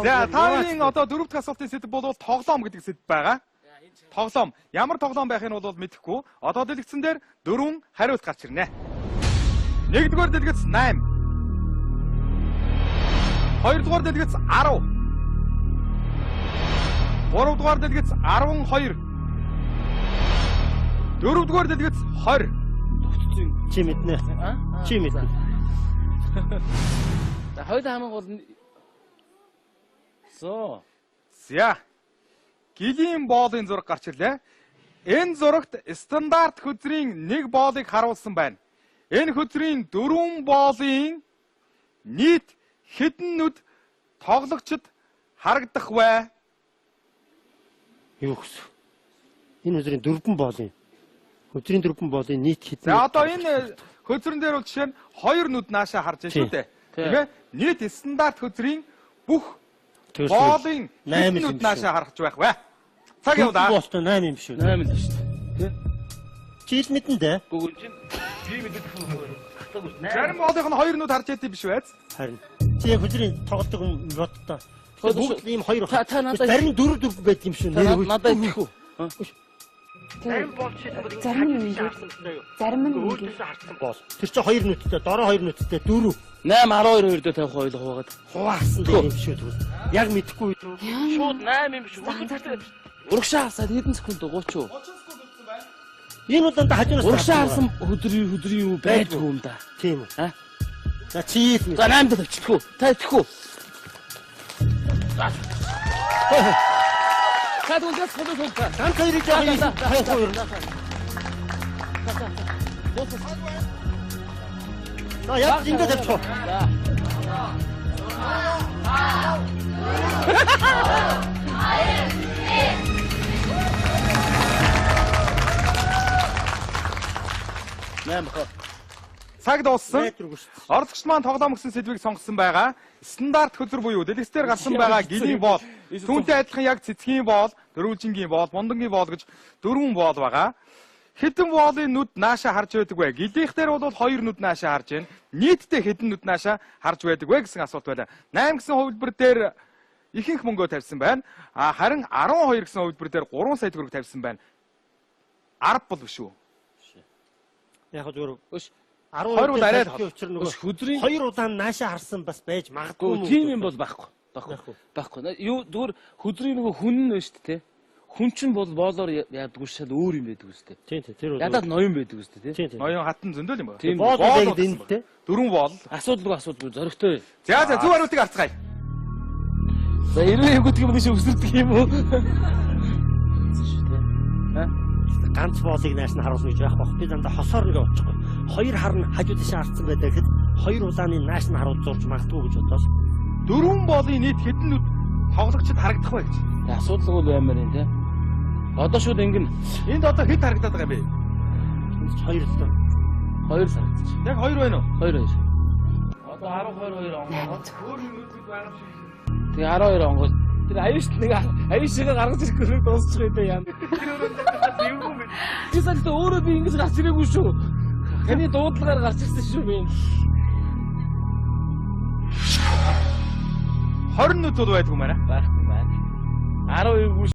За та нарын одоо дөрөв дэх асуултын сэдэв бол тоглоом гэдэг сэдэв байгаа. Тоглоом. Ямар тоглоом байхыг нь бол мэдэхгүй. Одоо дэлгэцэн дээр дөрвөн хариулт гарч ирнэ. Нэгдүгээр дэлгэц 8. Хоёрдугаар дэлгэц 10. Гуравдугаар дэлгэц 12. Дөрөвдүгээр дэлгэц 20. Чи мэднэ. Чи мэднэ. За хоёул хамаг бол Зөө. За. Гэлийн боолын зураг гарч ирлээ. Энэ зурагт стандарт хөзрийн нэг боолыг харуулсан байна. Энэ хөзрийн дөрвөн боолын нийт хэдэн нүд тоглогчд харагдах вэ? Юу гэсэн? Энэ хөзрийн дөрвөн боолын хөзрийн дөрвөн боолын нийт хэдэн? За одоо энэ хөзрөн дээр бол жишээ нь хоёр нүд наашаа харж байна шүү дээ. Тийм ээ? Нийт стандарт хөзрийн бүх боолын 8 нүд наашаа харах байх вэ? Цаг явлаа. Боолтой 8 юм шүү. 8 л шүү дээ. Чи ил мэдэн дээ. Гүн чинь би мэддэг юм. Зарим боолынх нь хоёр нүд харж байд биш үү? Харин. Чи яг хөзрийн тоглодог юм боддоо. Бүгд ийм хоёр. Та надад зарим дөрөв дөрөв байд юм шүү. Нэр надад итгэв. Зарим боол шийдэх зарим нь ингээд зарим нь ингээд харсан боол. Тэр чинь хоёр нүдтэй, дороо хоёр нүдтэй дөрөв. 8 12 хоёр дээр тавих хоёул хуваагаад хуваасан дээр юм шүү тэгвэл. Яг мэдэхгүй үү? Шууд 8 юм шүү. Урагшаа харсаад хэдэн секунд 30 уу? Энэ удаа хажуунаас урагшаа харсан хөдрийн юу байдгүй юм да. Тийм үү? А? За чи л. За 8 дээр тавьчихгүй. Та итгэв үү? За тэгвэл ганц хоёр тул. Ганц хоёрыг жоо хоёр. За яг ингэ тавьчих. Нэм хоо. Цаг дууссан. Оролцогч маань тоглоом гэсэн сэдвийг сонгосон байгаа. Стандарт хөзөр буюу дэлгэцээр гарсан байгаа гэлийн боол. Түүнтэй адилхан яг цэцгийн боол, дөрвөлжингийн боол, мундангийн боол гэж дөрвөн боол байгаа. Хэдэн боолын нүд наашаа харж байдаг вэ? Гэлийнх дээр бол хоёр нүд наашаа харж байна. Нийтдээ хэдэн нүд наашаа харж байдаг вэ гэсэн асуулт байлаа. 8 гэсэн хувилбар дээр ихэнх мөнгөө тавьсан байна. А харин 12 гэсэн хувилбар дээр 3 сая төгрөг тавьсан байна. 10 бол биш үү? Яг зүгээр 12 бол арай л учир нөгөө хөзрийн хоёр удаан наашаа харсан бас байж магадгүй. Тийм юм бол байхгүй. Байхгүй. Юу зүгээр хөзрийн нөгөө хүн нь байна шүү дээ. Хүн чинь бол боолоор яадгүй шал өөр юм байдаг үстэй. Тийм тийм тэр бол. Ядаад ноён байдаг үстэй тийм. Ноён хатан зөндөл юм байна. Тийм боол байдаг энэ тэ. Дөрвөн боол. Асуудалгүй зоригтой. За за зөв хариултыг авцгаая. За 90 гэдэг юм тийш өсөрдөг юм уу? Шүү дээ. Аа? Ганц боолыг нааш нь харуулна гэж байхгүй. Би дандаа хосоор нэг очихгүй. Хоёр хар нь хажуу тийшээ харсан байдаг гэхэд хоёр улааны нааш нь харуул зурж магадгүй гэж бодоос. Дөрвөн боолын нийт хэдэн нүд тоглогчд харагдах вэ гэж. Асуудалгүй л баймаар юм те. Одоо шууд ингэн. Энд одоо хэд харагдаад байгаа юм бэ? Энд хоёр л доо. Хоёр л харагдчих. Яг хоёр байна уу? Хоёр. Одоо 12 2 онгоо. Өөр юм нүд байгаа юм шиг. Тэгээ 12 онгоо. Тэр аюуш нэг аюушгаа гаргаж ирэхгүй дуусчих юм дээ яа. Тэр өрөөнд эвгүй мэт. Кисалт өөрөө би ингэж гарч ирээгүй шүү. Таны дуудлагаар гарч ирсэн шүү би. 20 нүд бол байдгүй маа. Байхгүй байна. 12 гүш.